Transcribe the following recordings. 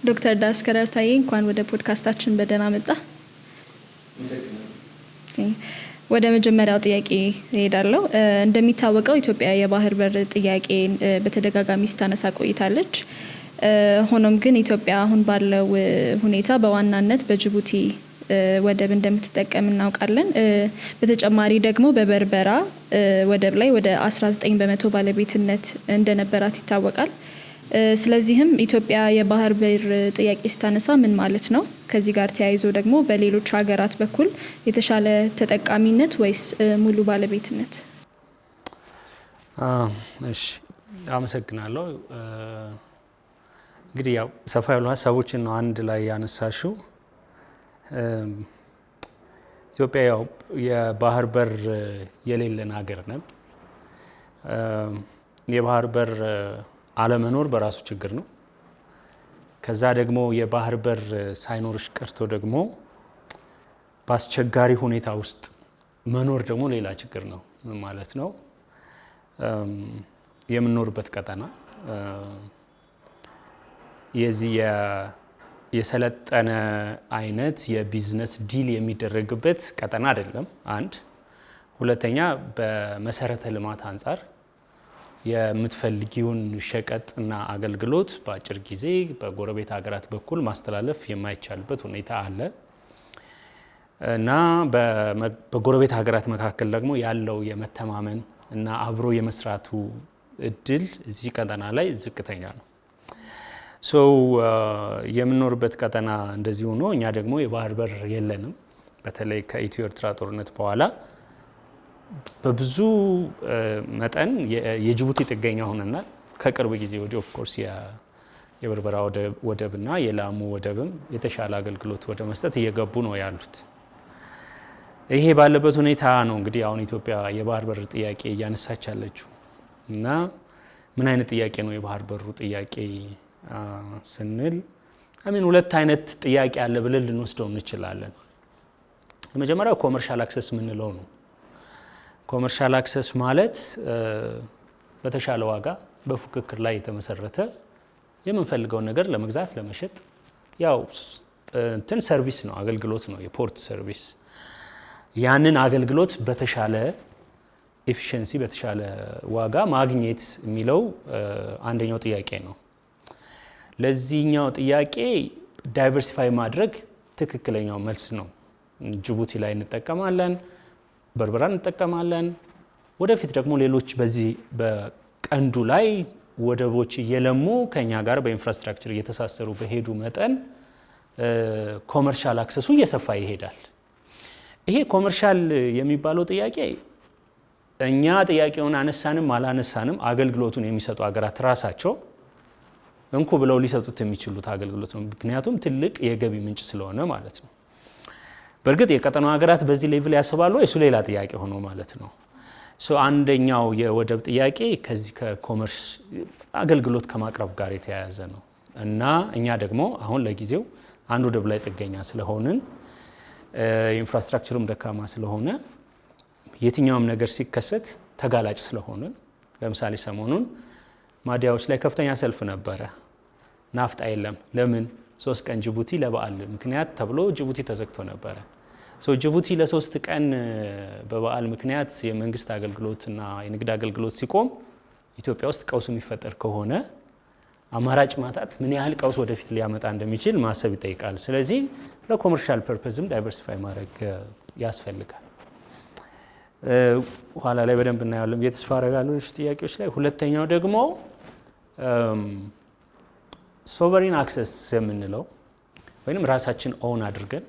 ዶክተር ዳስከረር ታዬ፣ እንኳን ወደ ፖድካስታችን በደህና መጣህ። ወደ መጀመሪያው ጥያቄ እሄዳለሁ። እንደሚታወቀው ኢትዮጵያ የባህር በር ጥያቄን በተደጋጋሚ ስታነሳ ቆይታለች። ሆኖም ግን ኢትዮጵያ አሁን ባለው ሁኔታ በዋናነት በጅቡቲ ወደብ እንደምትጠቀም እናውቃለን። በተጨማሪ ደግሞ በበርበራ ወደብ ላይ ወደ 19% ባለቤትነት እንደነበራት ይታወቃል። ስለዚህም ኢትዮጵያ የባህር በር ጥያቄ ስታነሳ ምን ማለት ነው? ከዚህ ጋር ተያይዞ ደግሞ በሌሎች ሀገራት በኩል የተሻለ ተጠቃሚነት ወይስ ሙሉ ባለቤትነት? እሺ፣ አመሰግናለሁ። እንግዲህ ያው ሰፋ ያሉ ሀሳቦችን ነው አንድ ላይ ያነሳሽው። ኢትዮጵያ ያው የባህር በር የሌለን ሀገር ነን። የባህር በር አለመኖር በራሱ ችግር ነው። ከዛ ደግሞ የባህር በር ሳይኖርሽ ቀርቶ ደግሞ በአስቸጋሪ ሁኔታ ውስጥ መኖር ደግሞ ሌላ ችግር ነው። ምን ማለት ነው? የምንኖርበት ቀጠና የዚህ የሰለጠነ አይነት የ business deal የሚደረግበት ቀጠና አይደለም። አንድ፣ ሁለተኛ፣ በመሰረተ ልማት አንጻር የምትፈልጊውን ሸቀጥ እና አገልግሎት በአጭር ጊዜ በጎረቤት ሀገራት በኩል ማስተላለፍ የማይቻልበት ሁኔታ አለ እና በጎረቤት ሀገራት መካከል ደግሞ ያለው የመተማመን እና አብሮ የመስራቱ እድል እዚህ ቀጠና ላይ ዝቅተኛ ነው። So የምንኖርበት ቀጠና እንደዚህ ሆኖ እኛ ደግሞ የባህር በር የለንም። በተለይ ከኢትዮ ኤርትራ ጦርነት በኋላ በብዙ መጠን የጅቡቲ ጥገኛ ሆነናል። ከቅርብ ጊዜ ወዲህ of course የበርበራ ወደብና የላሙ ወደብም የተሻለ አገልግሎት ወደ መስጠት እየገቡ ነው ያሉት። ይሄ ባለበት ሁኔታ ነው እንግዲህ አሁን ኢትዮጵያ የባህር በር ጥያቄ እያነሳች ያለችው። እና ምን አይነት ጥያቄ ነው የባህር በሩ ጥያቄ ስንል፣ I mean፣ ሁለት አይነት ጥያቄ አለ ብለን ልንወስደው እንችላለን። የመጀመሪያው commercial access የምንለው ነው። Commercial access ማለት በተሻለ ዋጋ በፉክክር ላይ የተመሰረተ የምንፈልገውን ነገር ለመግዛት፣ ለመሸጥ፣ ያው እንትን service ነው፣ አገልግሎት ነው፣ የ port service። ያንን አገልግሎት በተሻለ efficiency፣ በተሻለ ዋጋ ማግኘት የሚለው አንደኛው ጥያቄ ነው። ለዚህኛው ጥያቄ diversify ማድረግ ትክክለኛው መልስ ነው። ጅቡቲ ላይ እንጠቀማለን፣ በርበራ እንጠቀማለን። ወደፊት ደግሞ ሌሎች በዚህ በቀንዱ ላይ ወደቦች እየለሙ ከኛ ጋር በ infrastructure እየተሳሰሩ በሄዱ መጠን commercial access ኡ እየሰፋ ይሄዳል። ይሄ commercial የሚባለው ጥያቄ እኛ ጥያቄውን አነሳንም አላነሳንም አገልግሎቱን የሚሰጡ ሀገራት ራሳቸው እንኩ ብለው ሊሰጡት የሚችሉት አገልግሎት ነው። ምክንያቱም ትልቅ የገቢ ምንጭ ስለሆነ ማለት ነው። በእርግጥ የቀጠናው ሀገራት በዚህ level ያስባሉ፣ እሱ ሌላ ጥያቄ ሆኖ ማለት ነው። So አንደኛው የወደብ ጥያቄ ከዚህ ከ commerce አገልግሎት ከማቅረብ ጋር የተያያዘ ነው እና እኛ ደግሞ አሁን ለጊዜው አንድ ወደብ ላይ ጥገኛ ስለሆንን፣ infrastructure ኡም ደካማ ስለሆነ፣ የትኛውም ነገር ሲከሰት ተጋላጭ ስለሆንን፣ ለምሳሌ ሰሞኑን ማደያዎች ላይ ከፍተኛ ሰልፍ ነበረ። ናፍጣ የለም። ለምን? 3 ቀን ጅቡቲ ለበዓል ምክንያት ተብሎ ጅቡቲ ተዘግቶ ነበረ። So ጅቡቲ ለ3 ቀን በበዓል ምክንያት የመንግስት አገልግሎትና የንግድ አገልግሎት ሲቆም ኢትዮጵያ ውስጥ ቀውስ የሚፈጠር ከሆነ አማራጭ ማጣት ምን ያህል ቀውስ ወደፊት ሊያመጣ እንደሚችል ማሰብ ይጠይቃል። ስለዚህ ለ commercial purpose ም diversify ማድረግ ያስፈልጋል። ኋላ ላይ በደንብ እናየዋለን ብዬ ተስፋ አደርጋለሁ ጥያቄዎች ላይ። ሁለተኛው ደግሞ sovereign access የምንለው ወይም ራሳችን own አድርገን፣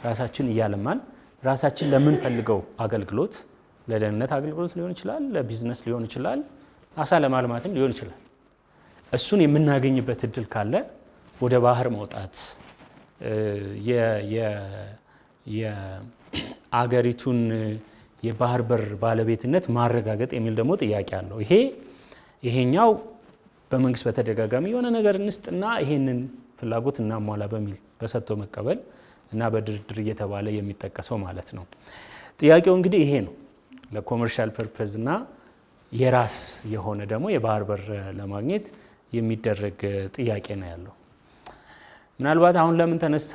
ራሳችን እያለማን፣ ራሳችን ለምንፈልገው አገልግሎት፣ ለደህንነት አገልግሎት ሊሆን ይችላል፣ ለቢዝነስ ሊሆን ይችላል፣ አሳ ለማልማትም ሊሆን ይችላል። እሱን የምናገኝበት እድል ካለ ወደ ባህር መውጣት፣ የአገሪቱን የባህር በር ባለቤትነት ማረጋገጥ የሚል ደግሞ ጥያቄ አለው። ይሄኛው በመንግስት በተደጋጋሚ የሆነ ነገር እንስጥና ይሄንን ፍላጎት እናሟላ በሚል በሰጥቶ መቀበል እና በድርድር እየተባለ የሚጠቀሰው ማለት ነው። ጥያቄው እንግዲህ ይሄ ነው። ለ commercial purpose እና የራስ የሆነ ደግሞ የባህር በር ለማግኘት የሚደረግ ጥያቄ ነው ያለው። ምናልባት አሁን ለምን ተነሳ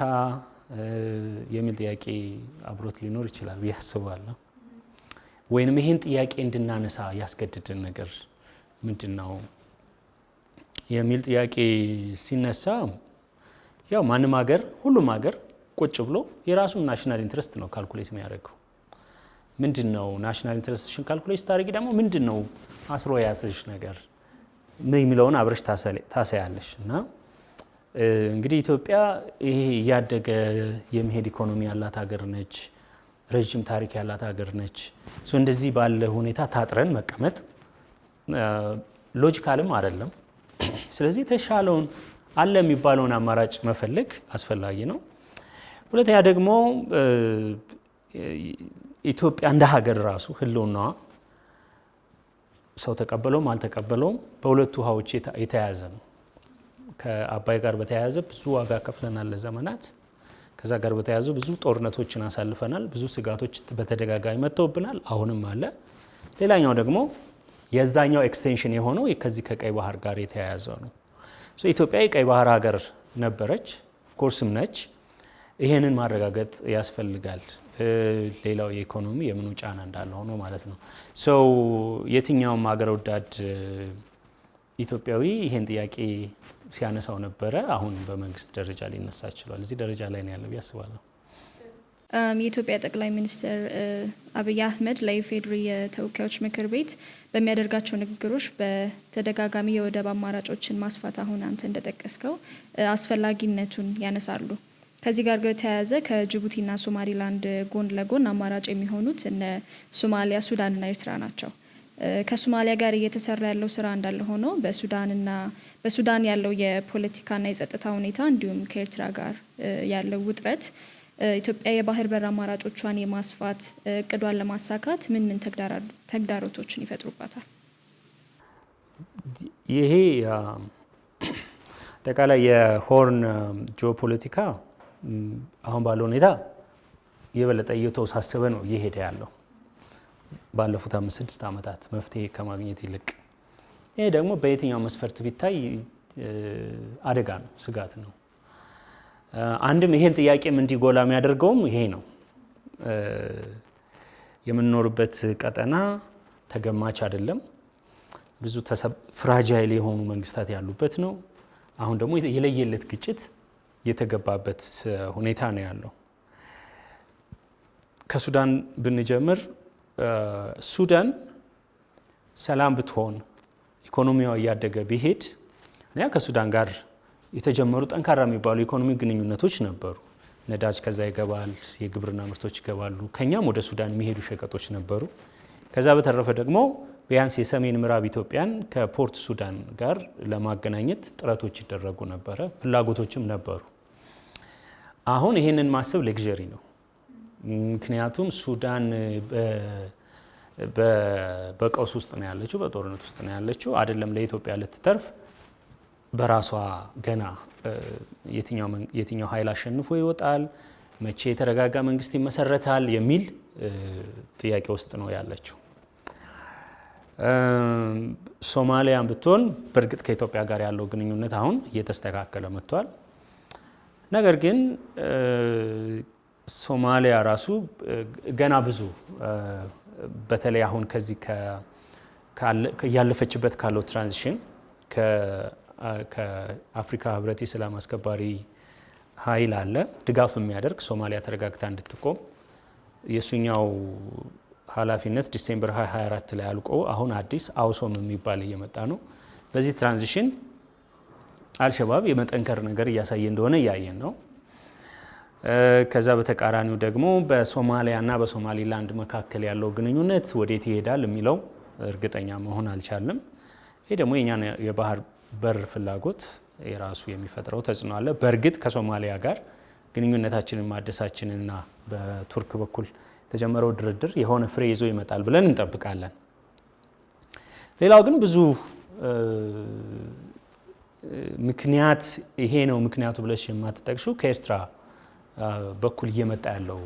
የሚል ጥያቄ አብሮት ሊኖር ይችላል ብዬ አስባለሁ። ወይንም ይህን ጥያቄ እንድናነሳ ያስገድድን ነገር ምንድን ነው የሚል ጥያቄ ሲነሳ፣ ያው ማንም ሀገር፣ ሁሉም ሀገር ቁጭ ብሎ የራሱን national interest ነው calculate የሚያደርገው። ምንድን ነው national interest ሽን calculate ስታደርጊ ደግሞ ምንድን ነው አስሮ የያዘሽ ነገር የሚለውን አብረሽ ታሳያለሽ። እና እንግዲህ ኢትዮጵያ ይሄ እያደገ የሚሄድ ኢኮኖሚ ያላት ሀገር ነች። ረዥም ታሪክ ያላት ሀገር ነች። እንደዚህ ባለ ሁኔታ ታጥረን መቀመጥ logical ም አይደለም። ስለዚህ የተሻለውን አለ የሚባለውን አማራጭ መፈለግ አስፈላጊ ነው። ሁለተኛ ደግሞ ኢትዮጵያ እንደ ሀገር ራሱ ህልውናዋ ሰው ተቀበለውም አልተቀበለውም በሁለቱ ውሃዎች የተያያዘ ነው። ከአባይ ጋር በተያያዘ ብዙ ዋጋ ከፍለናል ለዘመናት። ከዛ ጋር በተያያዘ ብዙ ጦርነቶችን አሳልፈናል። ብዙ ስጋቶች በተደጋጋሚ መጥተውብናል። አሁንም አለ። ሌላኛው ደግሞ የዛኛው extension የሆነው ከዚህ ከቀይ ባህር ጋር የተያያዘ ነው። ኢትዮጵያ የቀይ ባህር ሀገር ነበረች፣ of course ም ነች። ይሄንን ማረጋገጥ ያስፈልጋል። ሌላው የኢኮኖሚ የምኑ ጫና እንዳለ ሆኖ ማለት ነው። So የትኛውም ሀገር ወዳድ ኢትዮጵያዊ ይሄን ጥያቄ ሲያነሳው ነበረ። አሁን በመንግስት ደረጃ ሊነሳ ችሏል። እዚህ ደረጃ ላይ ነው ያለው ብዬ አስባለሁ። የኢትዮጵያ ጠቅላይ ሚኒስትር አብይ አህመድ ለኢፌዴሪ የተወካዮች ምክር ቤት በሚያደርጋቸው ንግግሮች በተደጋጋሚ የወደብ አማራጮችን ማስፋት፣ አሁን አንተ እንደጠቀስከው፣ አስፈላጊነቱን ያነሳሉ። ከዚህ ጋር በተያያዘ ከጅቡቲና ሶማሊላንድ ጎን ለጎን አማራጭ የሚሆኑት እነ ሶማሊያ፣ ሱዳንና ኤርትራ ናቸው። ከሶማሊያ ጋር እየተሰራ ያለው ስራ እንዳለ ሆኖ በሱዳን ያለው የፖለቲካና የጸጥታ ሁኔታ እንዲሁም ከኤርትራ ጋር ያለው ውጥረት ኢትዮጵያ የባህር በር አማራጮቿን የማስፋት እቅዷን ለማሳካት ምን ምን ተግዳሮቶችን ይፈጥሩባታል? ይሄ አጠቃላይ የ Horn ጂኦፖለቲካ አሁን ባለው ሁኔታ የበለጠ እየተወሳሰበ ነው እየሄደ ያለው ባለፉት 5-6 ዓመታት መፍትሄ ከማግኘት ይልቅ። ይሄ ደግሞ በየትኛው መስፈርት ቢታይ አደጋ ነው፣ ስጋት ነው። አንድም ይሄን ጥያቄም እንዲጎላ የሚያደርገውም ይሄ ነው። የምንኖርበት ቀጠና ተገማች አይደለም። ብዙ fragile የሆኑ መንግስታት ያሉበት ነው። አሁን ደግሞ የለየለት ግጭት የተገባበት ሁኔታ ነው ያለው። ከሱዳን ብንጀምር፣ ሱዳን ሰላም ብትሆን፣ ኢኮኖሚዋ እያደገ ቢሄድ፣ ከሱዳን ጋር የተጀመሩ ጠንካራ የሚባሉ ኢኮኖሚ ግንኙነቶች ነበሩ። ነዳጅ ከዛ ይገባል፣ የግብርና ምርቶች ይገባሉ። ከኛም ወደ ሱዳን የሚሄዱ ሸቀጦች ነበሩ። ከዛ በተረፈ ደግሞ ቢያንስ የሰሜን ምዕራብ ኢትዮጵያን ከፖርት ሱዳን ጋር ለማገናኘት ጥረቶች ይደረጉ ነበረ፣ ፍላጎቶችም ነበሩ። አሁን ይሄንን ማሰብ luxury ነው። ምክንያቱም ሱዳን በቀውስ ውስጥ ነው ያለችው፣ በጦርነት ውስጥ ነው ያለችው። አይደለም ለኢትዮጵያ ልትተርፍ፣ በራሷ ገና የትኛው ኃይል አሸንፎ ይወጣል፣ መቼ የተረጋጋ መንግስት ይመሰረታል የሚል ጥያቄ ውስጥ ነው ያለችው። ሶማሊያን ብትሆን በእርግጥ ከኢትዮጵያ ጋር ያለው ግንኙነት አሁን እየተስተካከለ መጥቷል። ነገር ግን ሶማሊያ ራሱ ገና ብዙ፣ በተለይ አሁን ከዚህ እያለፈችበት ካለው transition፣ ከአፍሪካ ህብረት የሰላም አስከባሪ ኃይል አለ ድጋፍ የሚያደርግ ሶማሊያ ተረጋግታ እንድትቆም። የእሱኛው ኃላፊነት December 2024 ላይ አልቆ አሁን አዲስ AUSSOM የሚባል እየመጣ ነው። በዚህ transition አልሸባብ የመጠንከር ነገር እያሳየ እንደሆነ እያየን ነው። ከዛ በተቃራኒው ደግሞ በሶማሊያና በሶማሊላንድ መካከል ያለው ግንኙነት ወዴት ይሄዳል የሚለው እርግጠኛ መሆን አልቻልንም። ይህ ደግሞ የኛን የባህር በር ፍላጎት የራሱ የሚፈጥረው ተጽዕኖ አለ። በእርግጥ ከሶማሊያ ጋር ግንኙነታችንን ማደሳችንና በቱርክ በኩል የተጀመረው ድርድር የሆነ ፍሬ ይዞ ይመጣል ብለን እንጠብቃለን። ሌላው ግን ብዙ ምክንያት፣ ይሄ ነው ምክንያቱ ብለሽ የማትጠቅሺው ከኤርትራ በኩል እየመጣ ያለው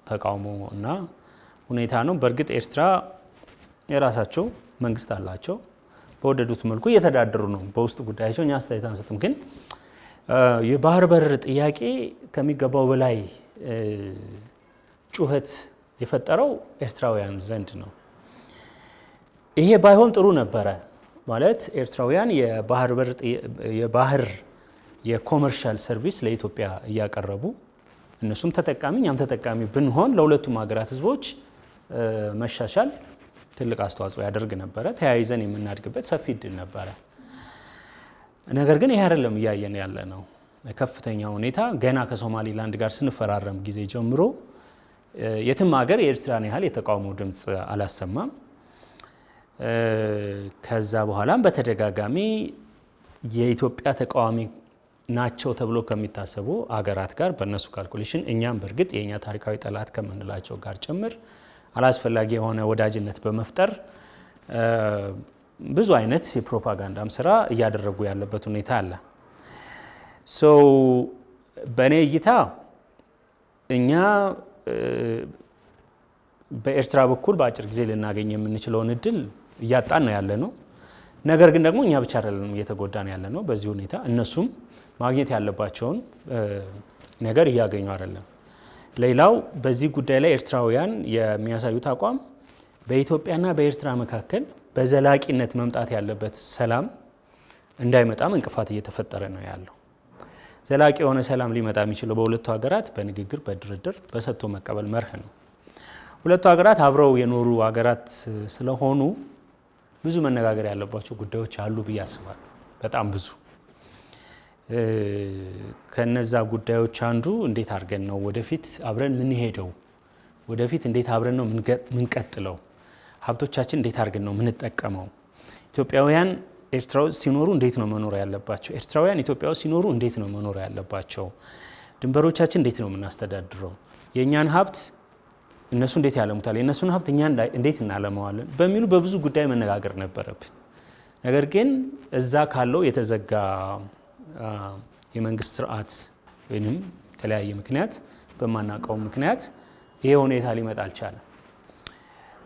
ተቃውሞ እና ሁኔታ ነው። በእርግጥ ኤርትራ የራሳቸው መንግስት አላቸው። በወደዱት መልኩ እየተዳደሩ ነው። በውስጥ ጉዳያቸው እኛ አስተያየት አንሰጥም። ግን የባህር በር ጥያቄ ከሚገባው በላይ ጩኸት የፈጠረው ኤርትራውያን ዘንድ ነው። ይሄ ባይሆን ጥሩ ነበረ። ማለት ኤርትራውያን የባህር በር፣ የባህር የ commercial service ለኢትዮጵያ እያቀረቡ እነሱም ተጠቃሚ እኛም ተጠቃሚ ብንሆን ለሁለቱም ሀገራት ህዝቦች መሻሻል ትልቅ አስተዋጽኦ ያደርግ ነበረ። ተያይዘን የምናድግበት ሰፊ እድል ነበረ። ነገር ግን ይሄ አይደለም እያየን ያለ ነው። ከፍተኛ ሁኔታ ገና ከሶማሊላንድ ጋር ስንፈራረም ጊዜ ጀምሮ የትም ሀገር የኤርትራን ያህል የተቃውሞ ድምፅ አላሰማም። ከዛ በኋላም በተደጋጋሚ የኢትዮጵያ ተቃዋሚ ናቸው ተብሎ ከሚታሰቡ አገራት ጋር በእነሱ calculation እኛም በእርግጥ የእኛ ታሪካዊ ጠላት ከምንላቸው ጋር ጭምር አላስፈላጊ የሆነ ወዳጅነት በመፍጠር ብዙ አይነት የፕሮፓጋንዳም ስራ እያደረጉ ያለበት ሁኔታ አለ። So በእኔ እይታ እኛ በኤርትራ በኩል በአጭር ጊዜ ልናገኝ የምንችለውን እድል እያጣን ነው ያለ ነው። ነገር ግን ደግሞ እኛ ብቻ አይደለንም እየተጎዳን ያለ ነው። በዚህ ሁኔታ እነሱም ማግኘት ያለባቸውን ነገር እያገኙ አይደለም። ሌላው በዚህ ጉዳይ ላይ ኤርትራውያን የሚያሳዩት አቋም በኢትዮጵያና በኤርትራ መካከል በዘላቂነት መምጣት ያለበት ሰላም እንዳይመጣም እንቅፋት እየተፈጠረ ነው ያለው። ዘላቂ የሆነ ሰላም ሊመጣ የሚችለው በሁለቱ ሀገራት በንግግር፣ በድርድር፣ በሰጥቶ መቀበል መርህ ነው። ሁለቱ ሀገራት አብረው የኖሩ ሀገራት ስለሆኑ ብዙ መነጋገር ያለባቸው ጉዳዮች አሉ ብዬ አስባለሁ። በጣም ብዙ። ከነዛ ጉዳዮች አንዱ እንዴት አድርገን ነው ወደፊት አብረን ምንሄደው፣ ወደፊት እንዴት አብረን ነው ምንቀጥለው፣ ሀብቶቻችን እንዴት አድርገን ነው ምንጠቀመው፣ ኢትዮጵያውያን ኤርትራ ውስጥ ሲኖሩ እንዴት ነው መኖር ያለባቸው፣ ኤርትራውያን ኢትዮጵያ ውስጥ ሲኖሩ እንዴት ነው መኖር ያለባቸው፣ ድንበሮቻችን እንዴት ነው የምናስተዳድረው፣ የእኛን ሀብት እነሱ እንዴት ያለሙታል፣ የእነሱን ሀብት እኛ እንዴት እናለመዋለን በሚሉ በብዙ ጉዳይ መነጋገር ነበረብን። ነገር ግን እዛ ካለው የተዘጋ የመንግስት ስርዓት ወይም የተለያየ ምክንያት በማናውቀው ምክንያት ይሄ ሁኔታ ሊመጣ አልቻለም።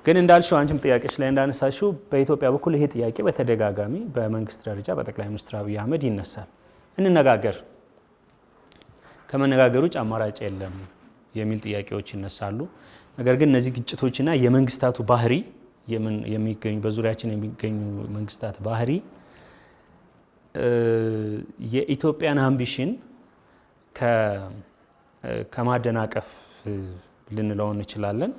ግን እንዳልሽው አንቺም ጥያቄሽ ላይ እንዳነሳሽው በኢትዮጵያ በኩል ይሄ ጥያቄ በተደጋጋሚ በመንግስት ደረጃ በጠቅላይ ሚኒስትር አብይ አህመድ ይነሳል። እንነጋገር፣ ከመነጋገር ውጭ አማራጭ የለም የሚል ጥያቄዎች ይነሳሉ። ነገር ግን እነዚህ ግጭቶችና የመንግስታቱ ባህሪ፣ የሚገኙ በዙሪያችን የሚገኙ መንግስታት ባህሪ የኢትዮጵያን ambition ከማደናቀፍ ልንለው እንችላለን፣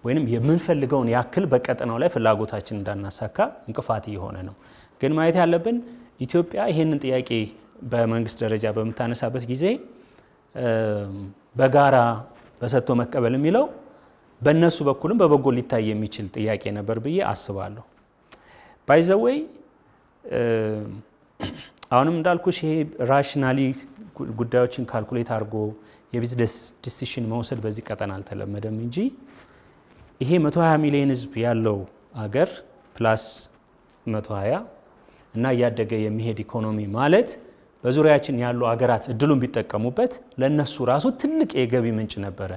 ወይንም የምንፈልገውን ያክል በቀጠናው ላይ ፍላጎታችን እንዳናሳካ እንቅፋት እየሆነ ነው። ግን ማየት ያለብን ኢትዮጵያ ይሄንን ጥያቄ በመንግስት ደረጃ በምታነሳበት ጊዜ በጋራ በሰጥቶ መቀበል የሚለው በእነሱ በኩልም በበጎ ሊታይ የሚችል ጥያቄ ነበር ብዬ አስባለሁ። By the way፣ አሁንም እንዳልኩሽ ይሄ rationally ጉዳዮችን calculate አድርጎ የ business decision መውሰድ በዚህ ቀጠና አልተለመደም እንጂ ይሄ 120 ሚሊዮን ህዝብ ያለው አገር plus 120 እና እያደገ የሚሄድ ኢኮኖሚ ማለት በዙሪያችን ያሉ አገራት እድሉን ቢጠቀሙበት ለእነሱ ራሱ ትልቅ የገቢ ምንጭ ነበረ።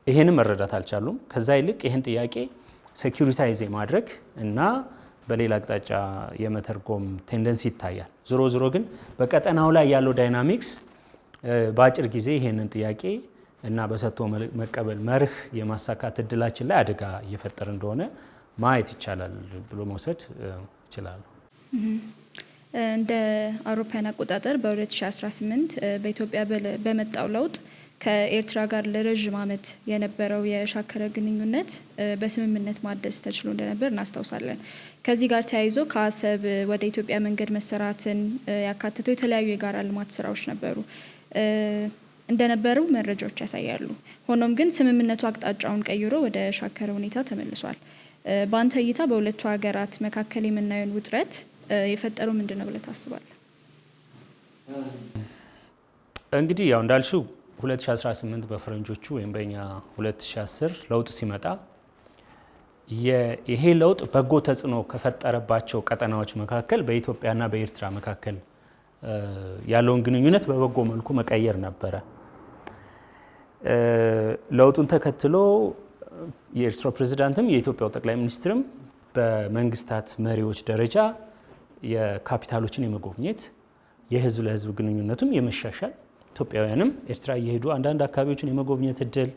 ይሄንም መረዳት አልቻሉም። ከዛ ይልቅ ይህን ጥያቄ securitize የማድረግ እና በሌላ አቅጣጫ የመተርጎም tendency ይታያል። ዞሮ ዞሮ ግን በቀጠናው ላይ ያለው dynamics በአጭር ጊዜ ይሄንን ጥያቄ እና በሰጥቶ መቀበል መርህ የማሳካት እድላችን ላይ አደጋ እየፈጠረ እንደሆነ ማየት ይቻላል ብሎ መውሰድ ይችላሉ። እንደ አውሮፓውያን አቆጣጠር በ2018 በኢትዮጵያ በመጣው ለውጥ ከኤርትራ ጋር ለረዥም ዓመት የነበረው የሻከረ ግንኙነት በስምምነት ማደስ ተችሎ እንደነበር እናስታውሳለን። ከዚህ ጋር ተያይዞ ከአሰብ ወደ ኢትዮጵያ መንገድ መሰራትን ያካተቱ የተለያዩ የጋራ ልማት ስራዎች ነበሩ እንደነበሩ መረጃዎች ያሳያሉ። ሆኖም ግን ስምምነቱ አቅጣጫውን ቀይሮ ወደ ሻከረ ሁኔታ ተመልሷል። በአንተ እይታ በሁለቱ ሀገራት መካከል የምናየውን ውጥረት የፈጠረው ምንድን ነው ብለህ ታስባለህ? እንግዲህ ያው እንዳልሽው 2018 በፈረንጆቹ ወይም በእኛ 2010 ለውጥ ሲመጣ ይሄ ለውጥ በጎ ተጽዕኖ ከፈጠረባቸው ቀጠናዎች መካከል በኢትዮጵያና በኤርትራ መካከል ያለውን ግንኙነት በበጎ መልኩ መቀየር ነበረ። ለውጡን ተከትሎ የኤርትራው ፕሬዚዳንትም የኢትዮጵያው ጠቅላይ ሚኒስትርም በመንግስታት መሪዎች ደረጃ የካፒታሎችን የመጎብኘት፣ የህዝብ ለህዝብ ግንኙነቱም የመሻሻል፣ ኢትዮጵያውያንም ኤርትራ እየሄዱ አንዳንድ አካባቢዎችን የመጎብኘት እድል፣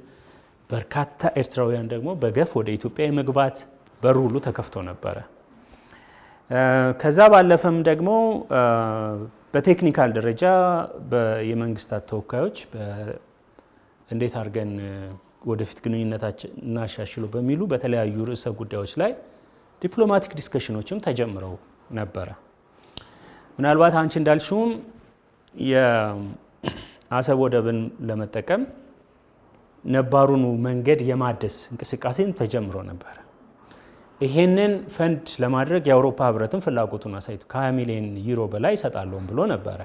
በርካታ ኤርትራውያን ደግሞ በገፍ ወደ ኢትዮጵያ የመግባት በሩ ሁሉ ተከፍቶ ነበረ። ከዛ ባለፈም ደግሞ በ technical ደረጃ የመንግስታት ተወካዮች እንዴት አድርገን ወደፊት ግንኙነታችን እናሻሽሉ በሚሉ በተለያዩ ርዕሰ ጉዳዮች ላይ diplomatic discussion ኖችም ተጀምረው ነበረ። ምናልባት አንቺ እንዳልሽውም የአሰብ ወደብን ለመጠቀም ነባሩን መንገድ የማደስ እንቅስቃሴም ተጀምሮ ነበረ። ይሄንን ፈንድ ለማድረግ የአውሮፓ ህብረትም ፍላጎቱን አሳይቶ ከ20 ሚሊዮን ዩሮ በላይ ይሰጣለሁም ብሎ ነበረ።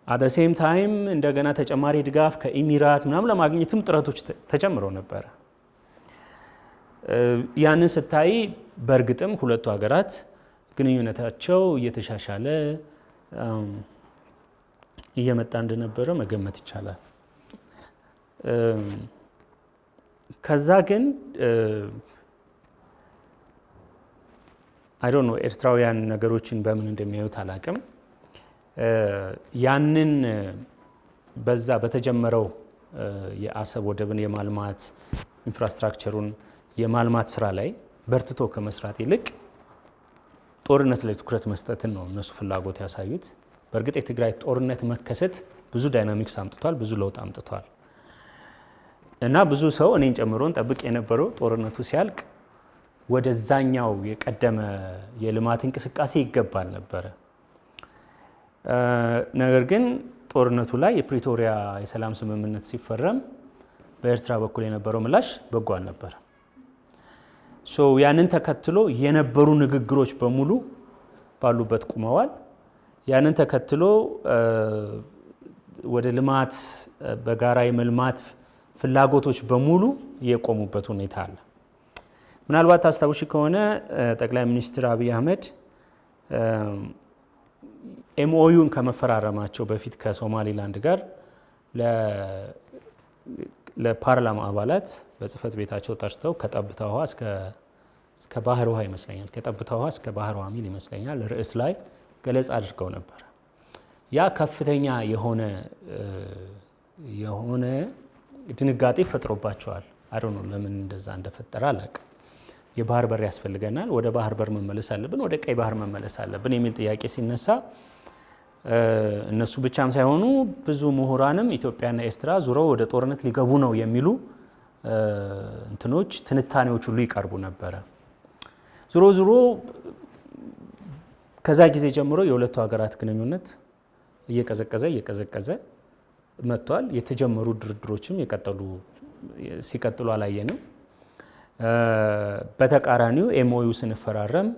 At the same time እንደገና ተጨማሪ ድጋፍ ከኢሚራት ምናምን ለማግኘትም ጥረቶች ተጀምረው ነበረ። ያንን ስታይ በእርግጥም ሁለቱ ሀገራት ግንኙነታቸው እየተሻሻለ እየመጣ እንደነበረ መገመት ይቻላል። ከዛ ግን I don't know፣ ኤርትራውያን ነገሮችን በምን እንደሚያዩት አላቅም። ያንን በዛ በተጀመረው የአሰብ ወደብን የማልማት፣ infrastructure ሩን የማልማት ስራ ላይ በርትቶ ከመስራት ይልቅ ጦርነት ላይ ትኩረት መስጠትን ነው እነሱ ፍላጎት ያሳዩት። በእርግጥ የትግራይ ጦርነት መከሰት ብዙ dynamics አምጥቷል፣ ብዙ ለውጥ አምጥቷል እና ብዙ ሰው እኔን ጨምሮ እንጠብቅ የነበረው ጦርነቱ ሲያልቅ ወደዛኛው የቀደመ የልማት እንቅስቃሴ ይገባል ነበረ። ነገር ግን ጦርነቱ ላይ የፕሪቶሪያ የሰላም ስምምነት ሲፈረም በኤርትራ በኩል የነበረው ምላሽ በጎ አልነበረም። So ያንን ተከትሎ የነበሩ ንግግሮች በሙሉ ባሉበት ቁመዋል። ያንን ተከትሎ ወደ ልማት፣ በጋራ የመልማት ፍላጎቶች በሙሉ የቆሙበት ሁኔታ አለ። ምናልባት ታስታውሺ ከሆነ ጠቅላይ ሚኒስትር አብይ አህመድ MOU ን ከመፈራረማቸው በፊት ከሶማሊላንድ ጋር ለፓርላማ አባላት በጽህፈት ቤታቸው ጠርተው ከጠብታ ውሃ እስከ ባህር ውሃ ይመስለኛል፣ ከጠብታ ውሃ እስከ ባህር ውሃ ሚል ይመስለኛል ርዕስ ላይ ገለጻ አድርገው ነበር። ያ ከፍተኛ የሆነ ድንጋጤ ፈጥሮባቸዋል። I don't know፣ ለምን እንደዛ እንደፈጠረ አላውቅም። የባህር በር ያስፈልገናል፣ ወደ ባህር በር መመለስ አለብን፣ ወደ ቀይ ባህር መመለስ አለብን የሚል ጥያቄ ሲነሳ እነሱ ብቻም ሳይሆኑ ብዙ ምሁራንም ኢትዮጵያና ኤርትራ ዙረው ወደ ጦርነት ሊገቡ ነው የሚሉ እንትኖች፣ ትንታኔዎች ሁሉ ይቀርቡ ነበረ። ዞሮ ዞሮ ከዛ ጊዜ ጀምሮ የሁለቱ ሀገራት ግንኙነት እየቀዘቀዘ እየቀዘቀዘ መጥቷል። የተጀመሩ ድርድሮችም የቀጠሉ ሲቀጥሉ አላየንም። በተቃራኒው MOU ስንፈራረም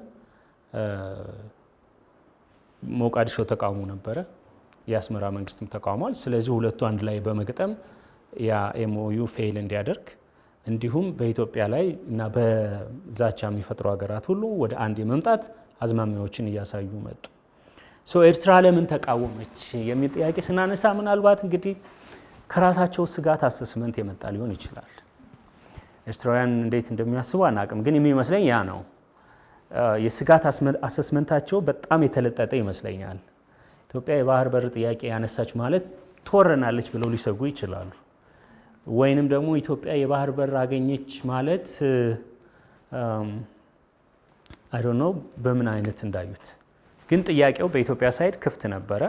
ሞቃዲሾ ተቃውሞ ነበረ፣ የአስመራ መንግስትም ተቃውሟል። ስለዚህ ሁለቱ አንድ ላይ በመግጠም ያ MOU fail እንዲያደርግ፣ እንዲሁም በኢትዮጵያ ላይ እና በዛቻ የሚፈጥሩ ሀገራት ሁሉ ወደ አንድ የመምጣት አዝማሚያዎችን እያሳዩ መጡ። So ኤርትራ ለምን ተቃወመች የሚል ጥያቄ ስናነሳ ምናልባት እንግዲህ ከራሳቸው ስጋት assessment የመጣ ሊሆን ይችላል። ኤርትራውያን እንዴት እንደሚያስቡ አናቅም፣ ግን የሚመስለኝ ያ ነው። የስጋት assessment ታቸው በጣም የተለጠጠ ይመስለኛል። ኢትዮጵያ የባህር በር ጥያቄ ያነሳች ማለት ትወረናለች ብለው ሊሰጉ ይችላሉ። ወይንም ደግሞ ኢትዮጵያ የባህር በር አገኘች ማለት፣ I don't know በምን አይነት እንዳዩት፣ ግን ጥያቄው በኢትዮጵያ side ክፍት ነበረ።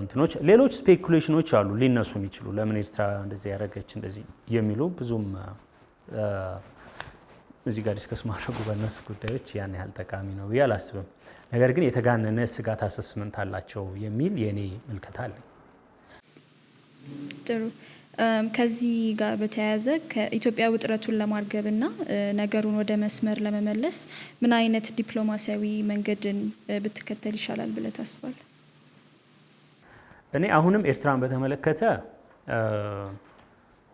እንትኖች ሌሎች speculation ኖች አሉ ሊነሱ የሚችሉ፣ ለምን ኤርትራ እንደዚህ ያደረገች እንደዚህ የሚሉ። ብዙም እዚህ ጋር discuss ማድረጉ በእነሱ ጉዳዮች ያን ያህል ጠቃሚ ነው ብዬ አላስብም። ነገር ግን የተጋነነ ስጋት assessment አላቸው የሚል የእኔ ምልከታ አለኝ። ጥሩ። ከዚህ ጋር በተያያዘ ከኢትዮጵያ ውጥረቱን ለማርገብና ነገሩን ወደ መስመር ለመመለስ ምን አይነት ዲፕሎማሲያዊ መንገድን ብትከተል ይሻላል ብለህ ታስባለህ? እኔ አሁንም ኤርትራን በተመለከተ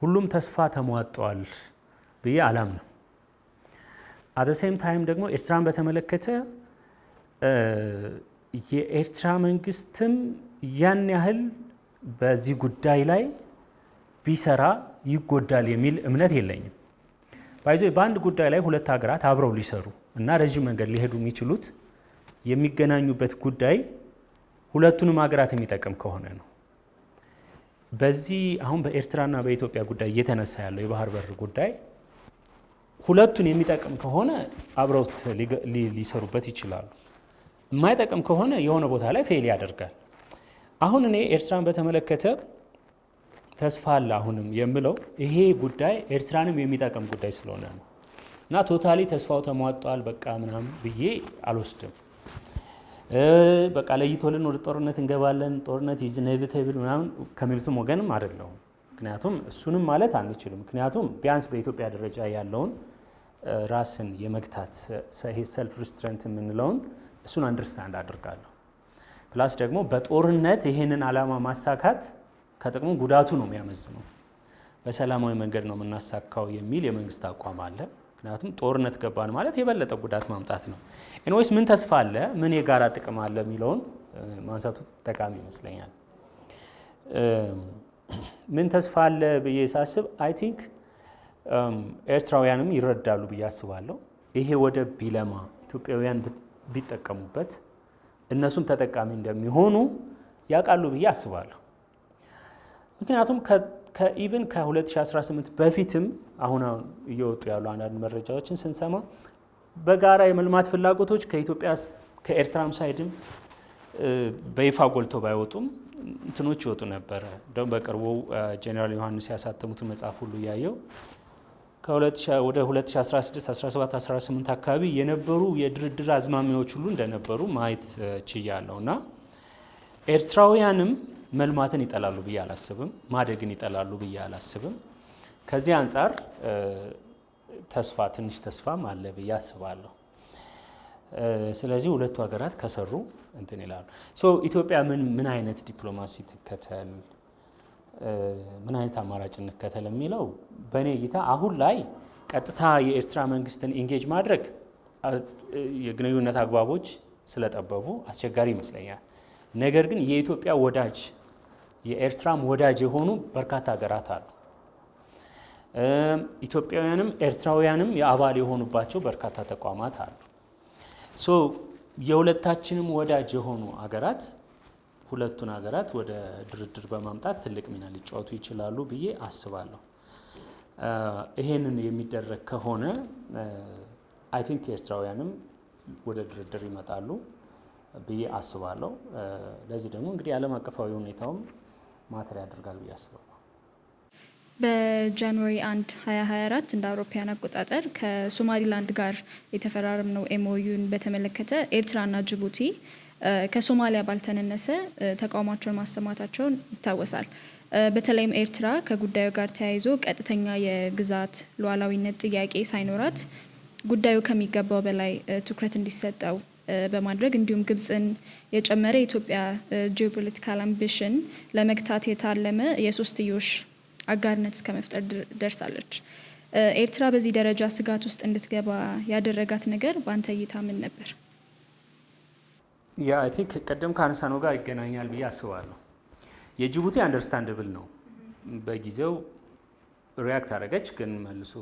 ሁሉም ተስፋ ተሟጧል ብዬ አላምንም። At the same time ደግሞ ኤርትራን በተመለከተ የኤርትራ መንግስትም ያን ያህል በዚህ ጉዳይ ላይ ቢሰራ ይጎዳል የሚል እምነት የለኝም። By the way፣ በአንድ ጉዳይ ላይ ሁለት ሀገራት አብረው ሊሰሩ እና ረዥም መንገድ ሊሄዱ የሚችሉት የሚገናኙበት ጉዳይ ሁለቱንም ሀገራት የሚጠቅም ከሆነ ነው። በዚህ አሁን በኤርትራና በኢትዮጵያ ጉዳይ እየተነሳ ያለው የባህር በር ጉዳይ ሁለቱን የሚጠቅም ከሆነ አብረውት ሊሰሩበት ይችላሉ። የማይጠቅም ከሆነ የሆነ ቦታ ላይ fail ያደርጋል። አሁን እኔ ኤርትራን በተመለከተ ተስፋ አለ አሁንም የምለው ይሄ ጉዳይ ኤርትራንም የሚጠቅም ጉዳይ ስለሆነ ነው እና totally ተስፋው ተሟጧል በቃ ምናምን ብዬ አልወስድም። በቃ ለይቶልን ወደ ጦርነት እንገባለን፣ ጦርነት is inevitable ምናምን ከሚሉትም ወገንም አይደለሁም። ምክንያቱም እሱንም ማለት አንችልም። ምክንያቱም ቢያንስ በኢትዮጵያ ደረጃ ያለውን ራስን የመግታት self restraint የምንለውን እሱን understand አድርጋለሁ። Plus ደግሞ በጦርነት ይሄንን ዓላማ ማሳካት ከጥቅሙ ጉዳቱ ነው የሚያመዝነው። በሰላማዊ መንገድ ነው የምናሳካው የሚል የመንግስት አቋም አለ። ምክንያቱም ጦርነት ገባን ማለት የበለጠ ጉዳት ማምጣት ነው። Anyways ምን ተስፋ አለ፣ ምን የጋራ ጥቅም አለ የሚለውን ማንሳቱ ጠቃሚ ይመስለኛል። ምን ተስፋ አለ ብዬ ሳስብ I think ኤርትራውያንም ይረዳሉ ብዬ አስባለሁ። ይሄ ወደብ ቢለማ፣ ኢትዮጵያውያን ቢጠቀሙበት እነሱም ተጠቃሚ እንደሚሆኑ ያውቃሉ ብዬ አስባለሁ። ምክንያቱም ከ even ከ2018 በፊትም አሁን አሁን እየወጡ ያሉ አንዳንድ መረጃዎችን ስንሰማ በጋራ የመልማት ፍላጎቶች ከኢትዮጵያ ከኤርትራም side ም በይፋ ጎልቶ ባይወጡም እንትኖች ይወጡ ነበረ። እንደውም በቅርቡ ጄኔራል ዮሐንስ ያሳተሙትን መጽሐፍ ሁሉ እያየው ወደ 2016፣ 17፣ 18 አካባቢ የነበሩ የድርድር አዝማሚያዎች ሁሉ እንደነበሩ ማየት ችያለሁ። እና ኤርትራውያንም መልማትን ይጠላሉ ብዬ አላስብም። ማደግን ይጠላሉ ብዬ አላስብም። ከዚህ አንጻር ተስፋ ትንሽ ተስፋም አለ ብዬ አስባለሁ። ስለዚህ ሁለቱ ሀገራት ከሰሩ እንትን ይላሉ። So ኢትዮጵያ ምን አይነት ዲፕሎማሲ ትከተል፣ ምን አይነት አማራጭ እንከተል የሚለው በእኔ እይታ አሁን ላይ ቀጥታ የኤርትራ መንግስትን engage ማድረግ የግንኙነት አግባቦች ስለጠበቡ አስቸጋሪ ይመስለኛል። ነገር ግን የኢትዮጵያ ወዳጅ የኤርትራም ወዳጅ የሆኑ በርካታ ሀገራት አሉ። ኢትዮጵያውያንም ኤርትራውያንም የአባል የሆኑባቸው በርካታ ተቋማት አሉ። So የሁለታችንም ወዳጅ የሆኑ ሀገራት ሁለቱን ሀገራት ወደ ድርድር በማምጣት ትልቅ ሚና ሊጫወቱ ይችላሉ ብዬ አስባለሁ። ይሄንን የሚደረግ ከሆነ I think ኤርትራውያንም ወደ ድርድር ይመጣሉ ብዬ አስባለሁ። ለዚህ ደግሞ እንግዲህ ዓለም አቀፋዊ ሁኔታውም matter ያደርጋል ብዬ አስባለሁ። በ January 1 2024 እንደ አውሮፓውያን አቆጣጠር ከሶማሊላንድ ጋር የተፈራረምነው MOU ን በተመለከተ ኤርትራና ጅቡቲ ከሶማሊያ ባልተናነሰ ተቃውሟቸውን ማሰማታቸውን ይታወሳል። በተለይም ኤርትራ ከጉዳዩ ጋር ተያይዞ ቀጥተኛ የግዛት ሉዓላዊነት ጥያቄ ሳይኖራት ጉዳዩ ከሚገባው በላይ ትኩረት እንዲሰጠው በማድረግ እንዲሁም ግብፅን የጨመረ የኢትዮጵያ geopolitical ambition ለመግታት የታለመ የሶስትዮሽ አጋርነት እስከ መፍጠር ደርሳለች። ኤርትራ በዚህ ደረጃ ስጋት ውስጥ እንድትገባ ያደረጋት ነገር በአንተ እይታ ምን ነበር? Yeah, I think ቅድም ካነሳነው ጋር ይገናኛል ብዬ አስባለሁ። የጅቡቲ understandable ነው። በጊዜው react አደረገች፣ ግን መልሶ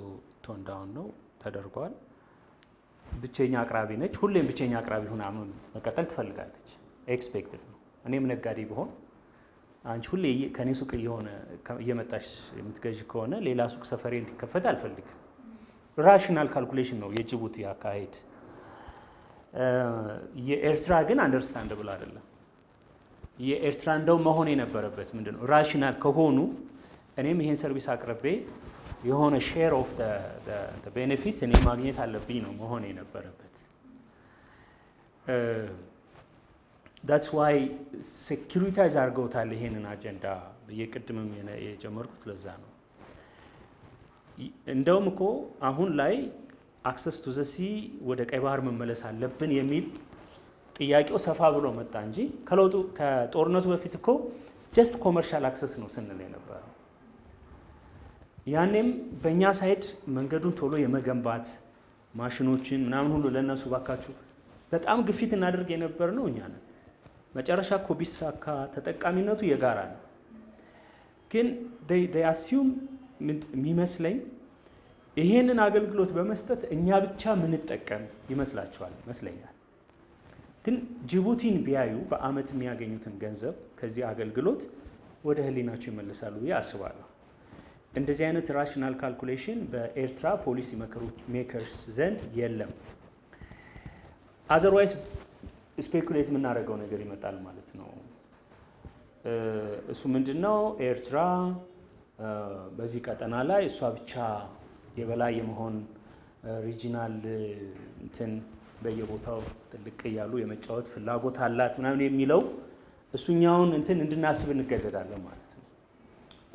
tone down ነው ተደርጓል። ብቸኛ አቅራቢ ነች። ሁሌም ብቸኛ አቅራቢ ሆና መቀጠል ትፈልጋለች። Expected ነው። እኔም ነጋዴ ብሆን አንቺ ሁሌ ከኔ ሱቅ እየሆነ እየመጣሽ የምትገዢ ከሆነ ሌላ ሱቅ ሰፈሬ እንዲከፈት አልፈልግም። Rational calculation ነው የጅቡቲ አካሄድ። የኤርትራ ግን understandable አይደለም። የኤርትራ እንደው መሆን የነበረበት ምንድን ነው፣ rational ከሆኑ እኔም ይሄን service አቅርቤ የሆነ share of benefit እኔ ማግኘት አለብኝ ነው መሆን የነበረበት። That's why securitize አድርገውታል ይሄንን አጀንዳ ብዬ ቅድምም የጀመርኩት ለዛ ነው። እንደውም እኮ አሁን ላይ access to the sea ወደ ቀይ ባህር መመለስ አለብን የሚል ጥያቄው ሰፋ ብሎ መጣ እንጂ ከለውጡ ከጦርነቱ በፊት እኮ just commercial access ነው ስንል የነበረው። ያኔም በእኛ side መንገዱን ቶሎ የመገንባት ማሽኖችን ምናምን ሁሉ ለእነሱ ባካችሁ በጣም ግፊት እናደርግ የነበር ነው እኛ ነን። መጨረሻ እኮ ቢሳካ ተጠቃሚነቱ የጋራ ነው። ግን assume የሚመስለኝ ይሄንን አገልግሎት በመስጠት እኛ ብቻ ምንጠቀም ይመስላቸዋል ይመስለኛል። ግን ጅቡቲን ቢያዩ በአመት የሚያገኙትን ገንዘብ ከዚህ አገልግሎት ወደ ህሊናቸው ይመለሳሉ ብዬ አስባለሁ። እንደዚህ አይነት rational calculation በኤርትራ policy makers ዘንድ የለም። Otherwise speculate የምናደርገው ነገር ይመጣል ማለት ነው። እሱ ምንድን ነው? ኤርትራ በዚህ ቀጠና ላይ እሷ ብቻ የበላይ የመሆን regional እንትን በየቦታው ጥልቅ እያሉ የመጫወት ፍላጎት አላት ምናምን የሚለው እሱኛውን እንትን እንድናስብ እንገደዳለን ማለት ነው።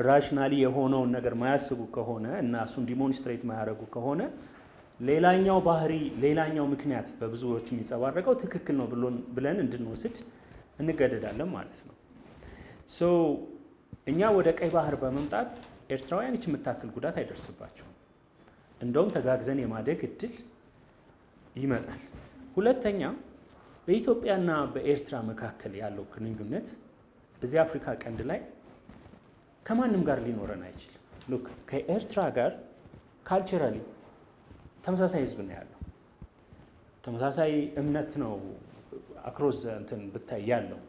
Rationally የሆነውን ነገር ማያስቡ ከሆነ እና እሱን demonstrate ማያደርጉ ከሆነ ሌላኛው ባህሪ፣ ሌላኛው ምክንያት በብዙዎች የሚንጸባረቀው ትክክል ነው ብለን እንድንወስድ እንገደዳለን ማለት ነው። So እኛ ወደ ቀይ ባህር በመምጣት ኤርትራውያን ይች የምታክል ጉዳት አይደርስባቸውም። እንደውም ተጋግዘን የማደግ እድል ይመጣል። ሁለተኛ፣ በኢትዮጵያና በኤርትራ መካከል ያለው ግንኙነት እዚህ አፍሪካ ቀንድ ላይ ከማንም ጋር ሊኖረን አይችልም። Look፣ ከኤርትራ ጋር culturally ተመሳሳይ ህዝብ ነው ያለው። ተመሳሳይ እምነት ነው across እንትን ብታይ ያለው፣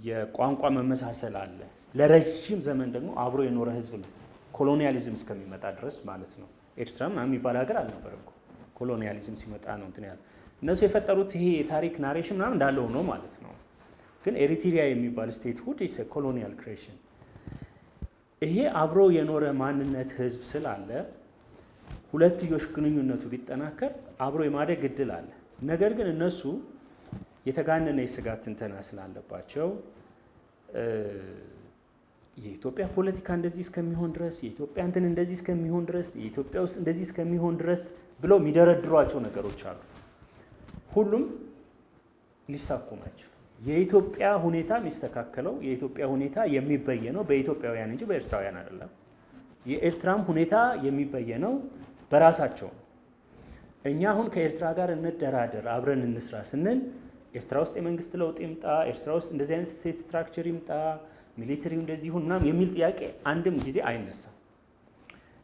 የቋንቋ መመሳሰል አለ። ለረጅም ዘመን ደግሞ አብሮ የኖረ ህዝብ ነው፣ colonialism እስከሚመጣ ድረስ ማለት ነው። ኤርትራ ምናምን የሚባል ሀገር አልነበረም እኮ፣ colonialism ሲመጣ ነው እንትን ያለ። እነሱ የፈጠሩት ይሄ የታሪክ narration ምናምን እንዳለ ሆኖ ማለት ነው። ግን ኤሪትሪያ የሚባል statehood is colonial creation። ይሄ አብሮ የኖረ ማንነት ህዝብ ስላለ ሁለትዮሽ ግንኙነቱ ቢጠናከር አብሮ የማደግ እድል አለ። ነገር ግን እነሱ የተጋነነ የስጋት ትንተና ስላለባቸው የኢትዮጵያ ፖለቲካ እንደዚህ እስከሚሆን ድረስ፣ የኢትዮጵያ እንትን እንደዚህ እስከሚሆን ድረስ፣ የኢትዮጵያ ውስጥ እንደዚህ እስከሚሆን ድረስ ብለው የሚደረድሯቸው ነገሮች አሉ። ሁሉም ሊሳኩ ናቸው። የኢትዮጵያ ሁኔታ የሚስተካከለው፣ የኢትዮጵያ ሁኔታ የሚበየነው በኢትዮጵያውያን እንጂ በኤርትራውያን አይደለም። የኤርትራም ሁኔታ የሚበየነው በራሳቸው ነው። እኛ አሁን ከኤርትራ ጋር እንደራደር፣ አብረን እንስራ ስንል ኤርትራ ውስጥ የመንግስት ለውጥ ይምጣ፣ ኤርትራ ውስጥ እንደዚህ አይነት state structure ይምጣ፣ military ው እንደዚህ ይሁን ምናምን የሚል ጥያቄ አንድም ጊዜ አይነሳም።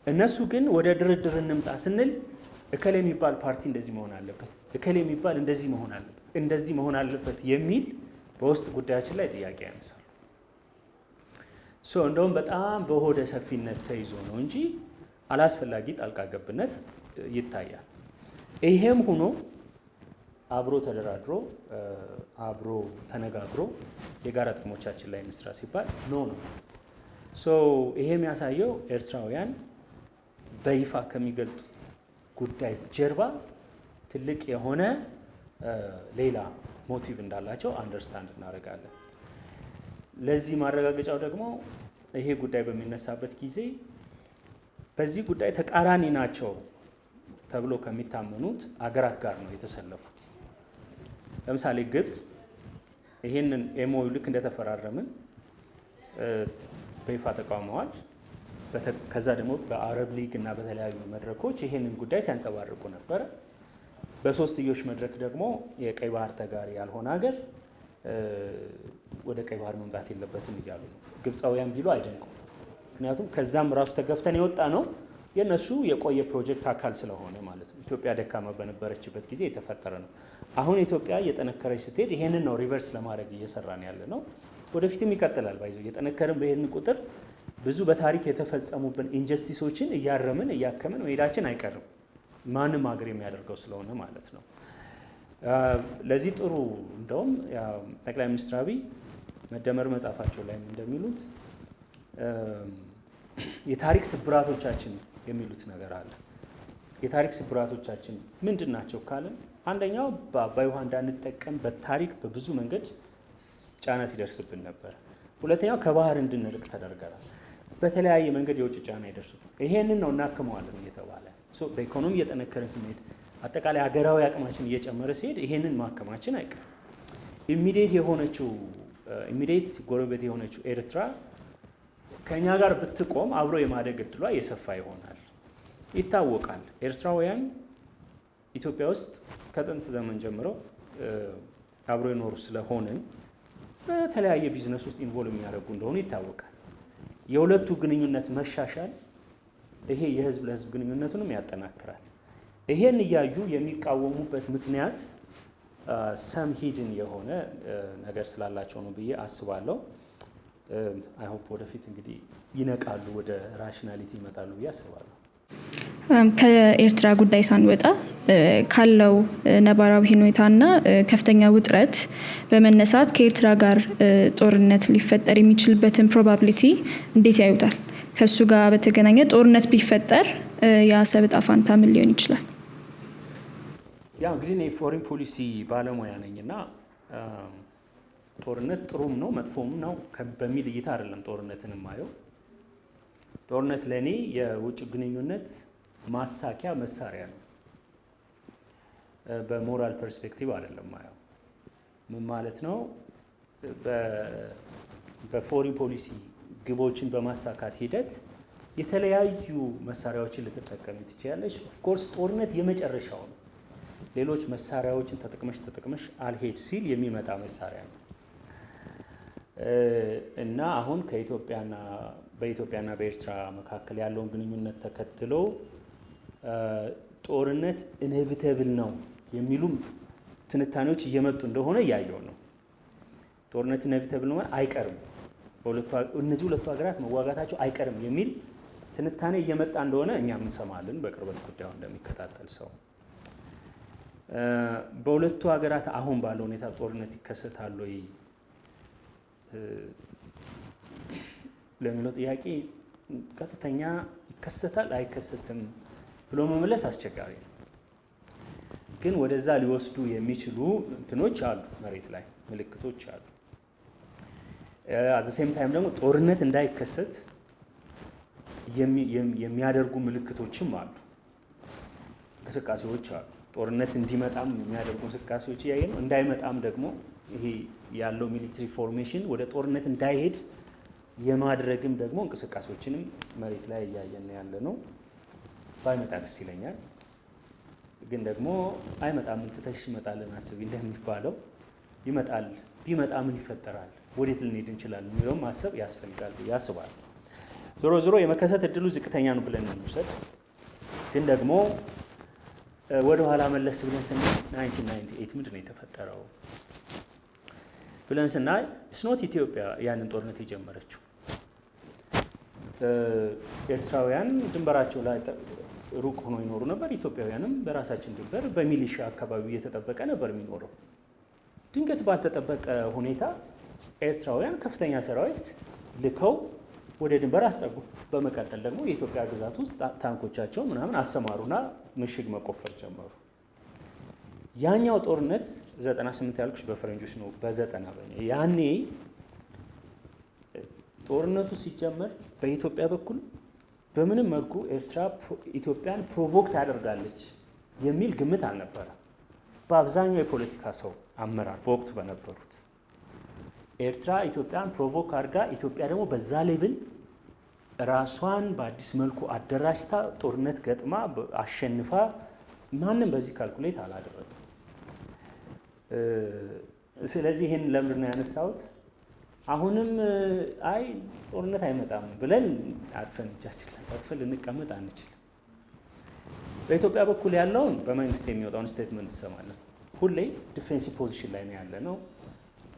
እነሱ ግን ወደ ድርድር እንምጣ ስንል እከሌ የሚባል ፓርቲ እንደዚህ መሆን አለበት፣ እከሌ የሚባል እንደዚህ መሆን አለበት፣ እንደዚህ መሆን አለበት የሚል በውስጥ ጉዳያችን ላይ ጥያቄ ያነሳሉ። So እንደውም በጣም በሆደ ሰፊነት ተይዞ ነው እንጂ አላስፈላጊ ጣልቃ ገብነት ይታያል። ይሄም ሆኖ አብሮ ተደራድሮ፣ አብሮ ተነጋግሮ የጋራ ጥቅሞቻችን ላይ እንስራ ሲባል no ነው። So ይሄ የሚያሳየው ኤርትራውያን በይፋ ከሚገልጡት ጉዳይ ጀርባ ትልቅ የሆነ ሌላ motive እንዳላቸው understand እናደርጋለን። ለዚህ ማረጋገጫው ደግሞ ይሄ ጉዳይ በሚነሳበት ጊዜ በዚህ ጉዳይ ተቃራኒ ናቸው ተብሎ ከሚታመኑት አገራት ጋር ነው የተሰለፉት። ለምሳሌ ግብፅ ይሄንን MOU ልክ እንደተፈራረምን በይፋ ተቃውመዋል። ከዛ ደግሞ በአረብ ሊግ እና በተለያዩ መድረኮች ይሄንን ጉዳይ ሲያንጸባርቁ ነበረ። በሶስትዮሽ መድረክ ደግሞ የቀይ ባህር ተጋሪ ያልሆነ ሀገር ወደ ቀይ ባህር መምጣት የለበትም እያሉ ነው። ግብፃውያን ቢሉ አይደንቁም። ምክንያቱም ከዛም ራሱ ተገፍተን የወጣ ነው፣ የእነሱ የቆየ ፕሮጀክት አካል ስለሆነ ማለት ነው። ኢትዮጵያ ደካማ በነበረችበት ጊዜ የተፈጠረ ነው። አሁን ኢትዮጵያ እየጠነከረች ስትሄድ ይሄንን ነው reverse ለማድረግ እየሰራን ያለ ነው። ወደፊትም ይቀጥላል። By the way እየጠነከርን በሄድን ቁጥር ብዙ በታሪክ የተፈጸሙብን injustice ኦችን እያረምን እያከምን መሄዳችን አይቀርም። ማንም ሀገር የሚያደርገው ስለሆነ ማለት ነው። ለዚህ ጥሩ እንደውም ጠቅላይ ሚኒስትር አብይ መደመር መጽሐፋቸው ላይም እንደሚሉት የታሪክ ስብራቶቻችን የሚሉት ነገር አለ። የታሪክ ስብራቶቻችን ምንድን ናቸው ካልን አንደኛው በአባይ ውሃ እንዳንጠቀም በታሪክ በብዙ መንገድ ጫና ሲደርስብን ነበር። ሁለተኛው ከባህር እንድንርቅ ተደርገናል። በተለያየ መንገድ የውጭ ጫና ይደርሱብን። ይሄንን ነው እናክመዋለን እየተባለ። በኢኮኖሚ እየጠነከርን ስንሄድ፣ አጠቃላይ ሀገራዊ አቅማችን እየጨመረ ሲሄድ ይሄንን ማከማችን አይቀርም። Immediate ጎረቤት የሆነችው ኤርትራ ከእኛ ጋር ብትቆም አብሮ የማደግ እድሏ የሰፋ ይሆናል። ይታወቃል። ኤርትራውያን ኢትዮጵያ ውስጥ ከጥንት ዘመን ጀምረው አብሮ የኖሩ ስለሆንን በተለያየ ቢዝነስ ውስጥ involve የሚያደርጉ እንደሆኑ ይታወቃል። የሁለቱ ግንኙነት መሻሻል ይሄ የህዝብ ለህዝብ ግንኙነቱንም ያጠናክራል። ይሄን እያዩ የሚቃወሙበት ምክንያት Some hidden የሆነ ነገር ስላላቸው ነው ብዬ አስባለሁ። I hope ወደፊት እንግዲህ ይነቃሉ፣ ወደ rationality ይመጣሉ ብዬ አስባለሁ። ከኤርትራ ጉዳይ ሳንወጣ ካለው ነባራዊ ሁኔታና ከፍተኛ ውጥረት በመነሳት ከኤርትራ ጋር ጦርነት ሊፈጠር የሚችልበትን probability እንዴት ያዩታል? ከእሱ ጋር በተገናኘ ጦርነት ቢፈጠር የአሰብ እጣ ፋንታ ምን ሊሆን ይችላል? ያው እንግዲህ እኔ foreign policy ባለሙያ ነኝ እና ጦርነት ጥሩም ነው መጥፎም ነው በሚል እይታ አይደለም ጦርነትን የማየው። ጦርነት ለእኔ የውጭ ግንኙነት ማሳኪያ መሳሪያ ነው። በ moral perspective አይደለም ማየው። ምን ማለት ነው? በ foreign policy ግቦችን በማሳካት ሂደት የተለያዩ መሳሪያዎችን ልትጠቀሚ ትችያለሽ። Of course ጦርነት የመጨረሻው ነው። ሌሎች መሳሪያዎችን ተጠቅመሽ ተጠቅመሽ አልሄድ ሲል የሚመጣ መሳሪያ ነው እና አሁን በኢትዮጵያና በኤርትራ መካከል ያለውን ግንኙነት ተከትሎ ጦርነት inevitable ነው የሚሉም ትንታኔዎች እየመጡ እንደሆነ እያየው ነው። ጦርነት inevitable ነው፣ አይቀርም፣ እነዚህ ሁለቱ ሀገራት መዋጋታቸው አይቀርም የሚል ትንታኔ እየመጣ እንደሆነ እኛም እንሰማለን፣ በቅርበት ጉዳዩ እንደሚከታተል ሰው። በሁለቱ ሀገራት አሁን ባለው ሁኔታ ጦርነት ይከሰታል ወይ ለሚለው ጥያቄ ቀጥተኛ ይከሰታል አይከሰትም ብሎ መመለስ አስቸጋሪ ነው። ግን ወደዛ ሊወስዱ የሚችሉ እንትኖች አሉ፣ መሬት ላይ ምልክቶች አሉ። At the same time ደግሞ ጦርነት እንዳይከሰት የሚያደርጉ ምልክቶችም አሉ፣ እንቅስቃሴዎች አሉ። ጦርነት እንዲመጣም የሚያደርጉ እንቅስቃሴዎች እያየን ነው። እንዳይመጣም ደግሞ ይሄ ያለው military formation ወደ ጦርነት እንዳይሄድ የማድረግም ደግሞ እንቅስቃሴዎችንም መሬት ላይ እያየን ያለ ነው። ባይመጣ ደስ ይለኛል። ግን ደግሞ አይመጣም ትተሽ ይመጣልን አስቢ እንደሚባለው ይመጣል። ቢመጣ ምን ይፈጠራል፣ ወዴት ልንሄድ እንችላለን የሚለውም ማሰብ ያስፈልጋል ብዬ አስባለሁ። ዞሮ ዞሮ የመከሰት እድሉ ዝቅተኛ ነው ብለን እንውሰድ። ግን ደግሞ ወደ ኋላ መለስ ብለን ስናይ 1998 ምንድን ነው የተፈጠረው ብለን ስናይ it's not ኢትዮጵያ ያንን ጦርነት የጀመረችው። ኤርትራውያን ድንበራቸው ላይ ሩቅ ሆኖ ይኖሩ ነበር። ኢትዮጵያውያንም በራሳችን ድንበር በሚሊሻ አካባቢ እየተጠበቀ ነበር የሚኖረው። ድንገት ባልተጠበቀ ሁኔታ ኤርትራውያን ከፍተኛ ሰራዊት ልከው ወደ ድንበር አስጠጉ። በመቀጠል ደግሞ የኢትዮጵያ ግዛት ውስጥ ታንኮቻቸው ምናምን አሰማሩና ምሽግ መቆፈር ጀመሩ። ያኛው ጦርነት 98 ያልኩሽ በፈረንጆች ነው፣ በ90 በኛ ያኔ ጦርነቱ ሲጀመር በኢትዮጵያ በኩል በምንም መልኩ ኤርትራ ኢትዮጵያን provoke ታደርጋለች የሚል ግምት አልነበረም። በአብዛኛው የፖለቲካ ሰው አመራር በወቅቱ በነበሩት ኤርትራ ኢትዮጵያን provoke አድርጋ ኢትዮጵያ ደግሞ በዛ level ራሷን በአዲስ መልኩ አደራጅታ ጦርነት ገጥማ አሸንፋ ማንም በዚህ calculate አላደረገም። ስለዚህ ይህን ለምንድን ነው ያነሳሁት? አሁንም አይ ጦርነት አይመጣም ብለን አርፈን እጃችን አጣጥፈን ልንቀመጥ አንችልም። በኢትዮጵያ በኩል ያለውን በመንግስት የሚወጣውን statement እንሰማለን። ሁሌ defensive position ላይ ነው ያለነው።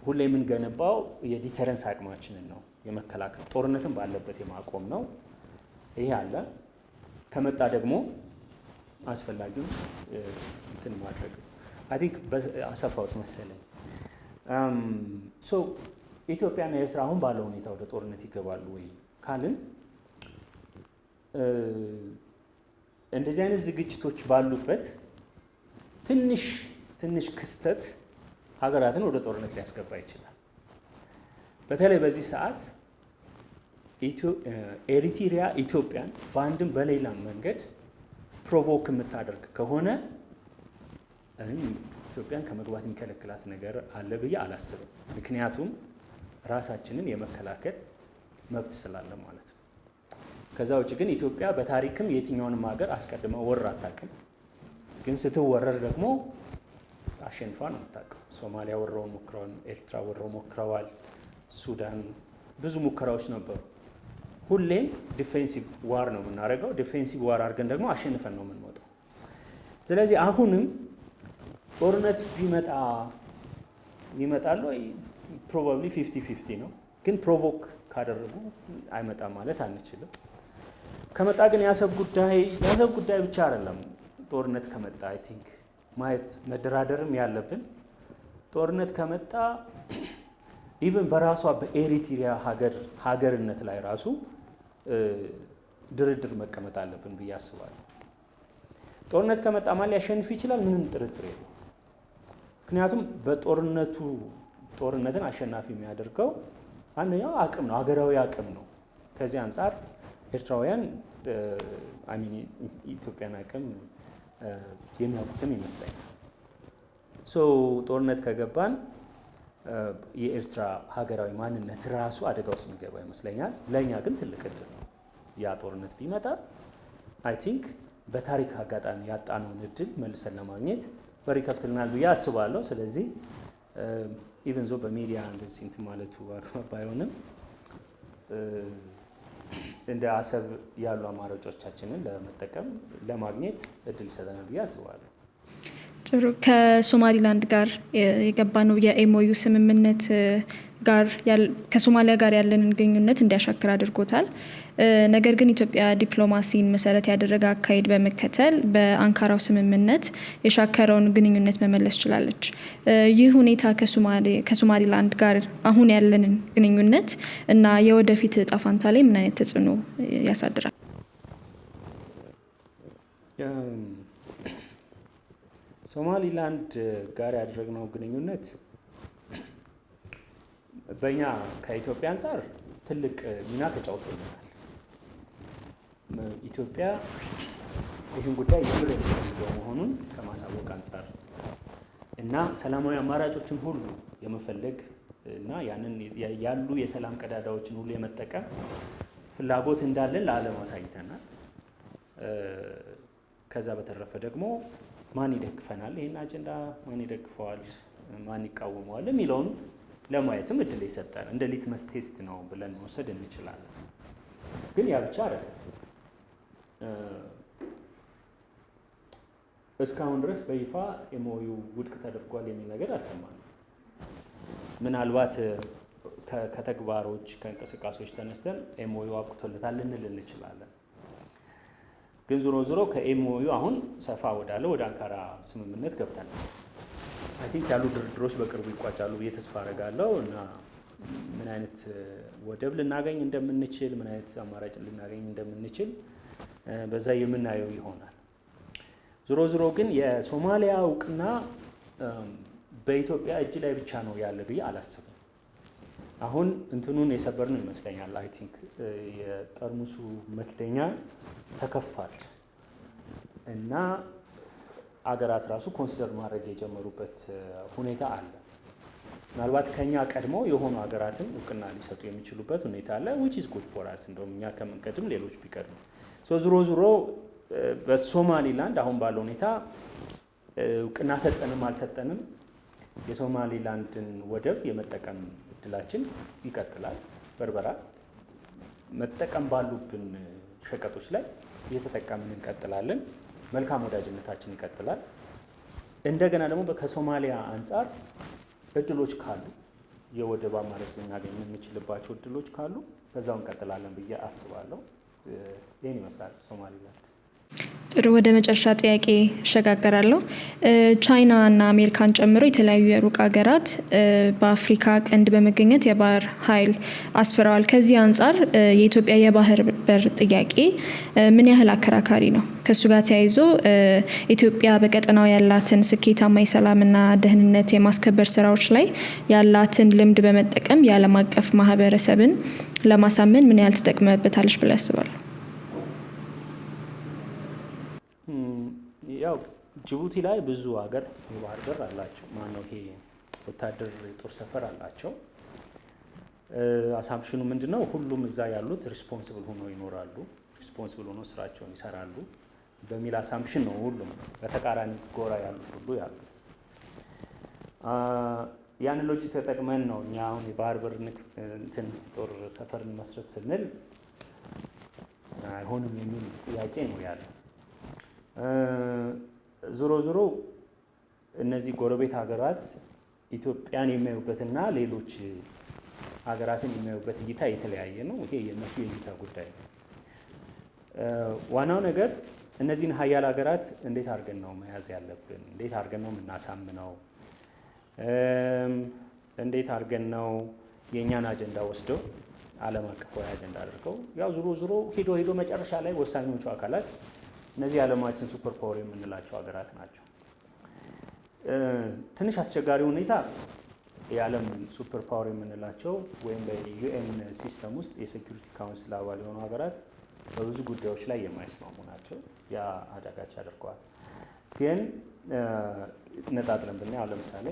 ሁሌ የምንገነባው የ deterrence አቅማችንን ነው፣ የመከላከል ጦርነትን ባለበት የማቆም ነው። ይሄ አለ። ከመጣ ደግሞ አስፈላጊውን እንትን ማድረግ I think አሰፋሁት መሰለኝ። So ኢትዮጵያና ኤርትራ አሁን ባለው ሁኔታ ወደ ጦርነት ይገባሉ ወይ ካልን እንደዚህ አይነት ዝግጅቶች ባሉበት ትንሽ ትንሽ ክስተት ሀገራትን ወደ ጦርነት ሊያስገባ ይችላል። በተለይ በዚህ ሰዓት ኤሪትሪያ ኢትዮጵያን በአንድም በሌላም መንገድ provoke የምታደርግ ከሆነ ኢትዮጵያን ከመግባት የሚከለክላት ነገር አለ ብዬ አላስብም። ምክንያቱም ራሳችንን የመከላከል መብት ስላለ ማለት ነው። ከዛ ውጭ ግን ኢትዮጵያ በታሪክም የትኛውንም ሀገር አስቀድማ ወርራ አታውቅም። ግን ስትወረር ደግሞ አሸንፋ ነው የምታውቀው። ሶማሊያ ወረውን ሞክረዋል፣ ኤርትራ ወረው ሞክረዋል፣ ሱዳን ብዙ ሙከራዎች ነበሩ። ሁሌም defensive war ነው የምናደርገው። Defensive war አድርገን ደግሞ አሸንፈን ነው የምንወጣው። ስለዚህ አሁንም ጦርነት ቢመጣ ይመጣሉ ወይ? Probably 50-50 ነው። ግን provoke ካደረጉ አይመጣም ማለት አንችልም። ከመጣ ግን የአሰብ ጉዳይ ብቻ አይደለም። ጦርነት ከመጣ I think ማየት መደራደርም ያለብን፣ ጦርነት ከመጣ even በራሷ በኤሪትሪያ ሀገርነት ላይ ራሱ ድርድር መቀመጥ አለብን ብዬ አስባለሁ። ጦርነት ከመጣ ማን ሊያሸንፍ ይችላል? ምንም ጥርጥር የለውም። ምክንያቱም በጦርነቱ ጦርነትን አሸናፊ የሚያደርገው አንደኛው አቅም ነው፣ ሀገራዊ አቅም ነው። ከዚህ አንጻር ኤርትራውያን፣ I mean፣ ኢትዮጵያን አቅም የሚያውቁትም ይመስለኛል። So ጦርነት ከገባን የኤርትራ ሀገራዊ ማንነት ራሱ አደጋ ውስጥ የሚገባ ይመስለኛል። ለእኛ ግን ትልቅ እድል ነው። ያ ጦርነት ቢመጣ I think በታሪክ አጋጣሚ ያጣነውን እድል መልሰን ለማግኘት በር ይከፍትልናል ብዬ አስባለሁ። ስለዚህ even though በሚዲያ እንደዚህ እንትን ማለቱ አግባብ ባይሆንም እንደ አሰብ ያሉ አማራጮቻችንን ለመጠቀም፣ ለማግኘት እድል ይሰጠናል ብዬ አስባለሁ። ጥሩ። ከሶማሊላንድ ጋር የገባነው የ MOU ስምምነት ጋር ከሶማሊያ ጋር ያለንን ግንኙነት እንዲያሻክር አድርጎታል። ነገር ግን ኢትዮጵያ ዲፕሎማሲን መሰረት ያደረገ አካሄድ በመከተል በአንካራው ስምምነት የሻከረውን ግንኙነት መመለስ ችላለች። ይህ ሁኔታ ከሶማሊላንድ ጋር አሁን ያለንን ግንኙነት እና የወደፊት እጣ ፋንታ ላይ ምን አይነት ተጽዕኖ ያሳድራል? ሶማሊላንድ ጋር ያደረግነው ግንኙነት በእኛ ከኢትዮጵያ አንጻር ትልቅ ሚና ተጫውቶልናል። ኢትዮጵያ ይህን ጉዳይ የምር የምትፈልገው መሆኑን ከማሳወቅ አንጻር እና ሰላማዊ አማራጮችን ሁሉ የመፈለግ እና ያንን ያሉ የሰላም ቀዳዳዎችን ሁሉ የመጠቀም ፍላጎት እንዳለን ለዓለም አሳይተናል። ከዛ በተረፈ ደግሞ ማን ይደግፈናል፣ ይህን አጀንዳ ማን ይደግፈዋል፣ ማን ይቃወመዋል የሚለውን ለማየትም እድል የሰጠን እንደ litmus test ነው ብለን መውሰድ እንችላለን። ግን ያ ብቻ አይደለም። እስካሁን ድረስ በይፋ MOU ውድቅ ተደርጓል የሚል ነገር አልሰማንም። ምናልባት ከተግባሮች፣ ከእንቅስቃሴዎች ተነስተን MOU አብቅቶለታል ልንል እንችላለን። ግን ዞሮ ዞሮ ከ MOU አሁን ሰፋ ወዳለ ወደ አንካራ ስምምነት ገብተናል። I think ያሉ ድርድሮች በቅርቡ ይቋጫሉ ብዬ ተስፋ አደርጋለሁ እና ምን አይነት ወደብ ልናገኝ እንደምንችል፣ ምን አይነት አማራጭ ልናገኝ እንደምንችል በዛ የምናየው ይሆናል። ዞሮ ዞሮ ግን የሶማሊያ እውቅና በኢትዮጵያ እጅ ላይ ብቻ ነው ያለ ብዬ አላስብም። አሁን እንትኑን የሰበርነው ይመስለኛል። I think የጠርሙሱ መክደኛ ተከፍቷል እና አገራት ራሱ consider ማድረግ የጀመሩበት ሁኔታ አለ። ምናልባት ከኛ ቀድሞ የሆኑ ሀገራትም እውቅና ሊሰጡ የሚችሉበት ሁኔታ አለ፣ which is good for us። እንደውም እኛ ከምንቀድም ሌሎች ቢቀድሙ። ዞሮ ዞሮ በሶማሊላንድ አሁን ባለው ሁኔታ እውቅና ሰጠንም አልሰጠንም የሶማሊላንድን ወደብ የመጠቀም እድላችን ይቀጥላል። በርበራ መጠቀም ባሉብን ሸቀጦች ላይ እየተጠቀምን እንቀጥላለን። መልካም ወዳጅነታችን ይቀጥላል። እንደገና ደግሞ ከሶማሊያ አንጻር እድሎች ካሉ፣ የወደብ አማራጭ ልናገኝ የምንችልባቸው እድሎች ካሉ በዛው እንቀጥላለን ብዬ አስባለሁ። ይህን ይመስላል ሶማሊላንድ። ጥሩ፣ ወደ መጨረሻ ጥያቄ እሸጋገራለሁ። ቻይና እና አሜሪካን ጨምሮ የተለያዩ የሩቅ ሀገራት በአፍሪካ ቀንድ በመገኘት የባህር ኃይል አስፍረዋል። ከዚህ አንጻር የኢትዮጵያ የባህር በር ጥያቄ ምን ያህል አከራካሪ ነው? ከእሱ ጋር ተያይዞ ኢትዮጵያ በቀጠናው ያላትን ስኬታማ የሰላምና ደህንነት የማስከበር ስራዎች ላይ ያላትን ልምድ በመጠቀም የዓለም አቀፍ ማህበረሰብን ለማሳመን ምን ያህል ትጠቅምበታለች ብለው ያስባሉ? ያው ጅቡቲ ላይ ብዙ ሀገር የባህር በር አላቸው። ማነው ይሄ ወታደር የጦር ሰፈር አላቸው። Assumption ኑ ምንድን ነው? ሁሉም እዛ ያሉት responsible ሆነው ይኖራሉ፣ responsible ሆነው ስራቸውን ይሰራሉ በሚል assumption ነው ሁሉም በተቃራኒ ጎራ ያሉት ሁሉ ያሉት። ያን logic ተጠቅመን ነው እኛ አሁን የባህር በር እንትን ጦር ሰፈር መስረት ስንል አይሆንም የሚል ጥያቄ ነው ያለው። ዞሮ ዞሮ እነዚህ ጎረቤት ሀገራት ኢትዮጵያን የሚያዩበትና ሌሎች ሀገራትን የሚያዩበት እይታ የተለያየ ነው። ይሄ የእነሱ የእይታ ጉዳይ ነው። ዋናው ነገር እነዚህን ሀያል ሀገራት እንዴት አድርገን ነው መያዝ ያለብን? እንዴት አድርገን ነው የምናሳምነው? እንዴት አድርገን ነው የእኛን አጀንዳ ወስደው ዓለም አቀፋዊ አጀንዳ አድርገው፣ ያው ዞሮ ዞሮ ሄዶ ሄዶ መጨረሻ ላይ ወሳኞቹ አካላት እነዚህ የዓለማችን super power የምንላቸው ሀገራት ናቸው። ትንሽ አስቸጋሪ ሁኔታ የዓለም super power የምንላቸው ወይም በ UN system ውስጥ የ Security Council አባል የሆኑ ሀገራት በብዙ ጉዳዮች ላይ የማይስማሙ ናቸው። ያ አዳጋች ያደርገዋል። ግን ነጣጥለን ብናይ አሁን ለምሳሌ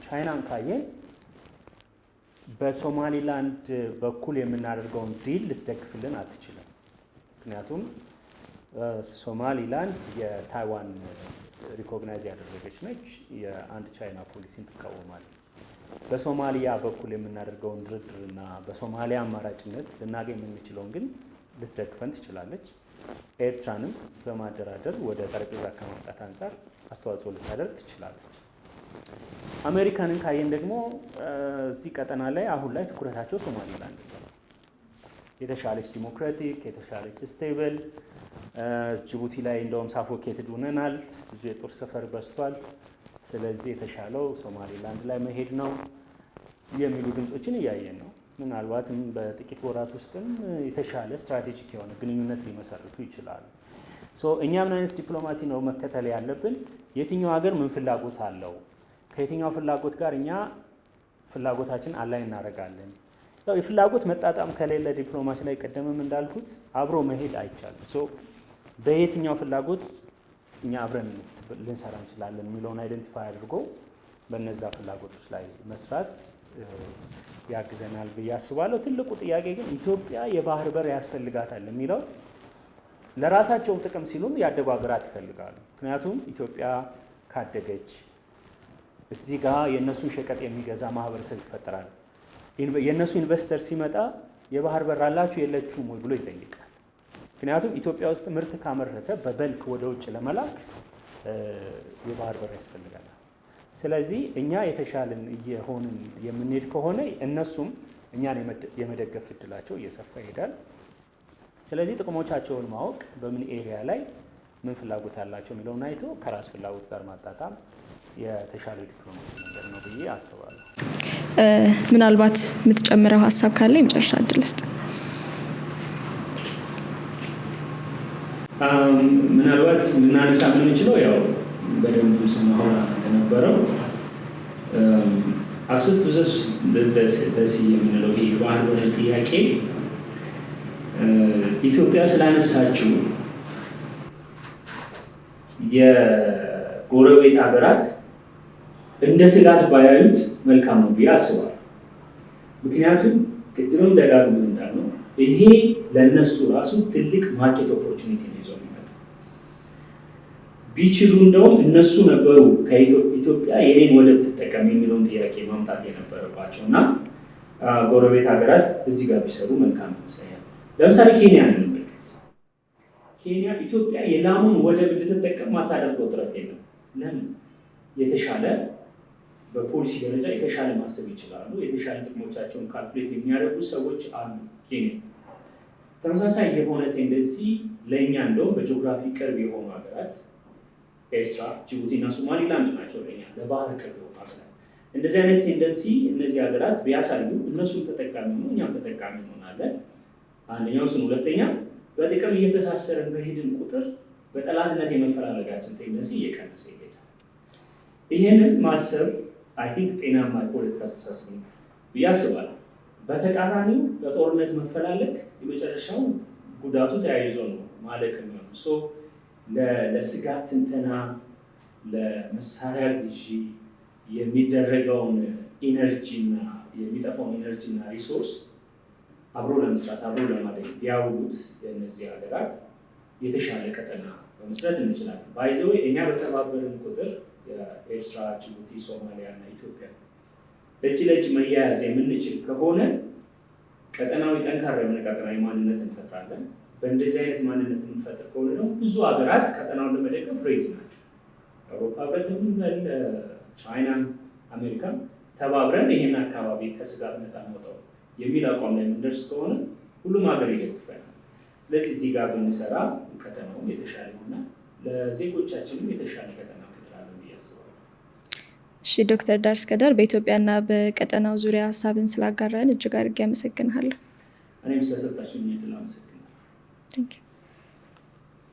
ቻይናን ካየን በሶማሊላንድ በኩል የምናደርገውን deal ልትደግፍልን አትችልም። ምክንያቱም ሶማሊላንድ የታይዋን recognize ያደረገች ነች። የአንድ ቻይና ፖሊሲን ትቃወማለች። በሶማሊያ በኩል የምናደርገውን ድርድርና በሶማሊያ አማራጭነት ልናገኝ የምንችለውን ግን ልትደግፈን ትችላለች። ኤርትራንም በማደራደር ወደ ጠረጴዛ ከማምጣት አንጻር አስተዋጽኦ ልታደርግ ትችላለች። አሜሪካንን ካየን ደግሞ እዚህ ቀጠና ላይ አሁን ላይ ትኩረታቸው ሶማሊላንድ ነው። የተሻለች ዲሞክራቲክ፣ የተሻለች stable፣ ጅቡቲ ላይ እንደውም suffocated ሆነናል። ብዙ የጦር ሰፈር በዝቷል። ስለዚህ የተሻለው ሶማሊላንድ ላይ መሄድ ነው የሚሉ ድምጾችን እያየን ነው። ምናልባትም በጥቂት ወራት ውስጥም የተሻለ strategic የሆነ ግንኙነት ሊመሰርቱ ይችላሉ። So እኛ ምን አይነት ዲፕሎማሲ ነው መከተል ያለብን? የትኛው ሀገር ምን ፍላጎት አለው? ከየትኛው ፍላጎት ጋር እኛ ፍላጎታችን align እናደርጋለን? ያው የፍላጎት መጣጣም ከሌለ ዲፕሎማሲ ላይ ቀደምም እንዳልኩት አብሮ መሄድ አይቻልም። So በየትኛው ፍላጎት እኛ አብረን ልንሰራ እንችላለን የሚለውን identify አድርጎ በነዛ ፍላጎቶች ላይ መስራት ያግዘናል ብዬ አስባለሁ። ትልቁ ጥያቄ ግን ኢትዮጵያ የባህር በር ያስፈልጋታል የሚለው ለራሳቸው ጥቅም ሲሉም ያደጉ ሀገራት ይፈልጋሉ። ምክንያቱም ኢትዮጵያ ካደገች እዚህ ጋር የእነሱን ሸቀጥ የሚገዛ ማህበረሰብ ይፈጠራል። የእነሱ investor ሲመጣ የባህር በር አላችሁ የላችሁም ወይ ብሎ ይጠይቃል። ምክንያቱም ኢትዮጵያ ውስጥ ምርት ካመረተ በ bulk ወደ ውጭ ለመላክ የባህር በር ያስፈልጋል። ስለዚህ እኛ የተሻልን እየሆንን የምንሄድ ከሆነ እነሱም እኛን የመደገፍ እድላቸው እየሰፋ ይሄዳል። ስለዚህ ጥቅሞቻቸውን ማወቅ፣ በምን area ላይ ምን ፍላጎት አላቸው የሚለውን አይቶ ከራስ ፍላጎት ጋር ማጣጣም የተሻለ ዲፕሎማሲ መንገድ ነው ብዬ አስባለሁ። ምናልባት የምትጨምረው ሀሳብ ካለ የመጨረሻ እድል ስጥ። ምናልባት ልናነሳ የምንችለው ያው በደንብ ስናወራ እንደነበረው access to the sea የምንለው ይሄ የባህር በር ጥያቄ ኢትዮጵያ ስላነሳችው የጎረቤት ሀገራት እንደ ስጋት ባያዩት መልካም ነው ብዬ አስባለሁ። ምክንያቱም ቅድምም ደጋግሞ እንዳልነው ይሄ ለእነሱ ራሱ ትልቅ market opportunity ነው ይዞ የሚመጣው። ቢችሉ እንደውም እነሱ ነበሩ ከኢትዮጵያ የኔን ወደብ ትጠቀም የሚለውን ጥያቄ ማምጣት የነበረባቸው እና ጎረቤት ሀገራት እዚህ ጋር ቢሰሩ መልካም ይመስለኛል። ለምሳሌ ኬንያ እንመልከት። ኬንያ ኢትዮጵያ የላሙን ወደብ እንድትጠቀም ማታደርገው ጥረት የለም። ለምን? የተሻለ በፖሊሲ ደረጃ የተሻለ ማሰብ ይችላሉ። የተሻለ ጥቅሞቻቸውን calculate የሚያደርጉ ሰዎች አሉ ኬንያ። ተመሳሳይ የሆነ tendency ለእኛ እንደውም በጂኦግራፊ ቅርብ የሆኑ ሀገራት ኤርትራ፣ ጅቡቲ እና ሶማሊላንድ ናቸው ለእኛ ለባህር ቅርብ የሆኑ ሀገራት። እንደዚህ አይነት tendency እነዚህ ሀገራት ቢያሳዩ እነሱም ተጠቃሚ ሆኑ እኛም ተጠቃሚ እንሆናለን። አንደኛው እሱን፣ ሁለተኛ በጥቅም እየተሳሰርን በሄድን ቁጥር በጠላትነት የመፈላለጋችን tendency እየቀነሰ ይሄዳል። ይህንን ማሰብ I think ጤናማ የፖለቲካ አስተሳሰብ ነው ብዬ አስባለሁ። በተቃራኒው በጦርነት መፈላለግ የመጨረሻው ጉዳቱ ተያይዞ ነው ማለቅ የሚሆነው። So ለስጋት ትንተና፣ ለመሳሪያ ግዢ የሚደረገውን energy እና የሚጠፋውን energy እና resource አብሮ ለመስራት፣ አብሮ ለማደግ ቢያውሉት የእነዚህ ሀገራት የተሻለ ቀጠና መመስረት እንችላለን። By the way እኛ በተባበርን ቁጥር የኤርትራ፣ ጅቡቲ፣ ሶማሊያ እና ኢትዮጵያ እጅ ለእጅ መያያዝ የምንችል ከሆነ ቀጠናዊ ጠንካራ የሆነ ቀጠናዊ ማንነት እንፈጥራለን። በእንደዚህ አይነት ማንነት የምንፈጥር ከሆነ ደግሞ ብዙ ሀገራት ቀጠናውን ለመደገፍ ready ናቸው። የአውሮፓ ህብረት እንበል፣ ቻይናም፣ አሜሪካም ተባብረን ይሄን አካባቢ ከስጋት ነፃ እናውጣው የሚል አቋም ላይ የምንደርስ ከሆነ ሁሉም ሀገር ይደግፈናል። ስለዚህ እዚህ ጋር ብንሰራ ቀጠናውም የተሻለ ይሆናል፣ ለዜጎቻችንም የተሻለ ቀጠና እንፈጥራለን ብዬ አስባለሁ። እሺ ዶክተር ዳር እስከዳር፣ በኢትዮጵያና በቀጠናው ዙሪያ ሀሳብን ስላጋራን እጅግ አድርጌ አመሰግንሃለሁ። እኔም ስለሰጣችሁኝ እድል አመሰግናለሁ። Thank you.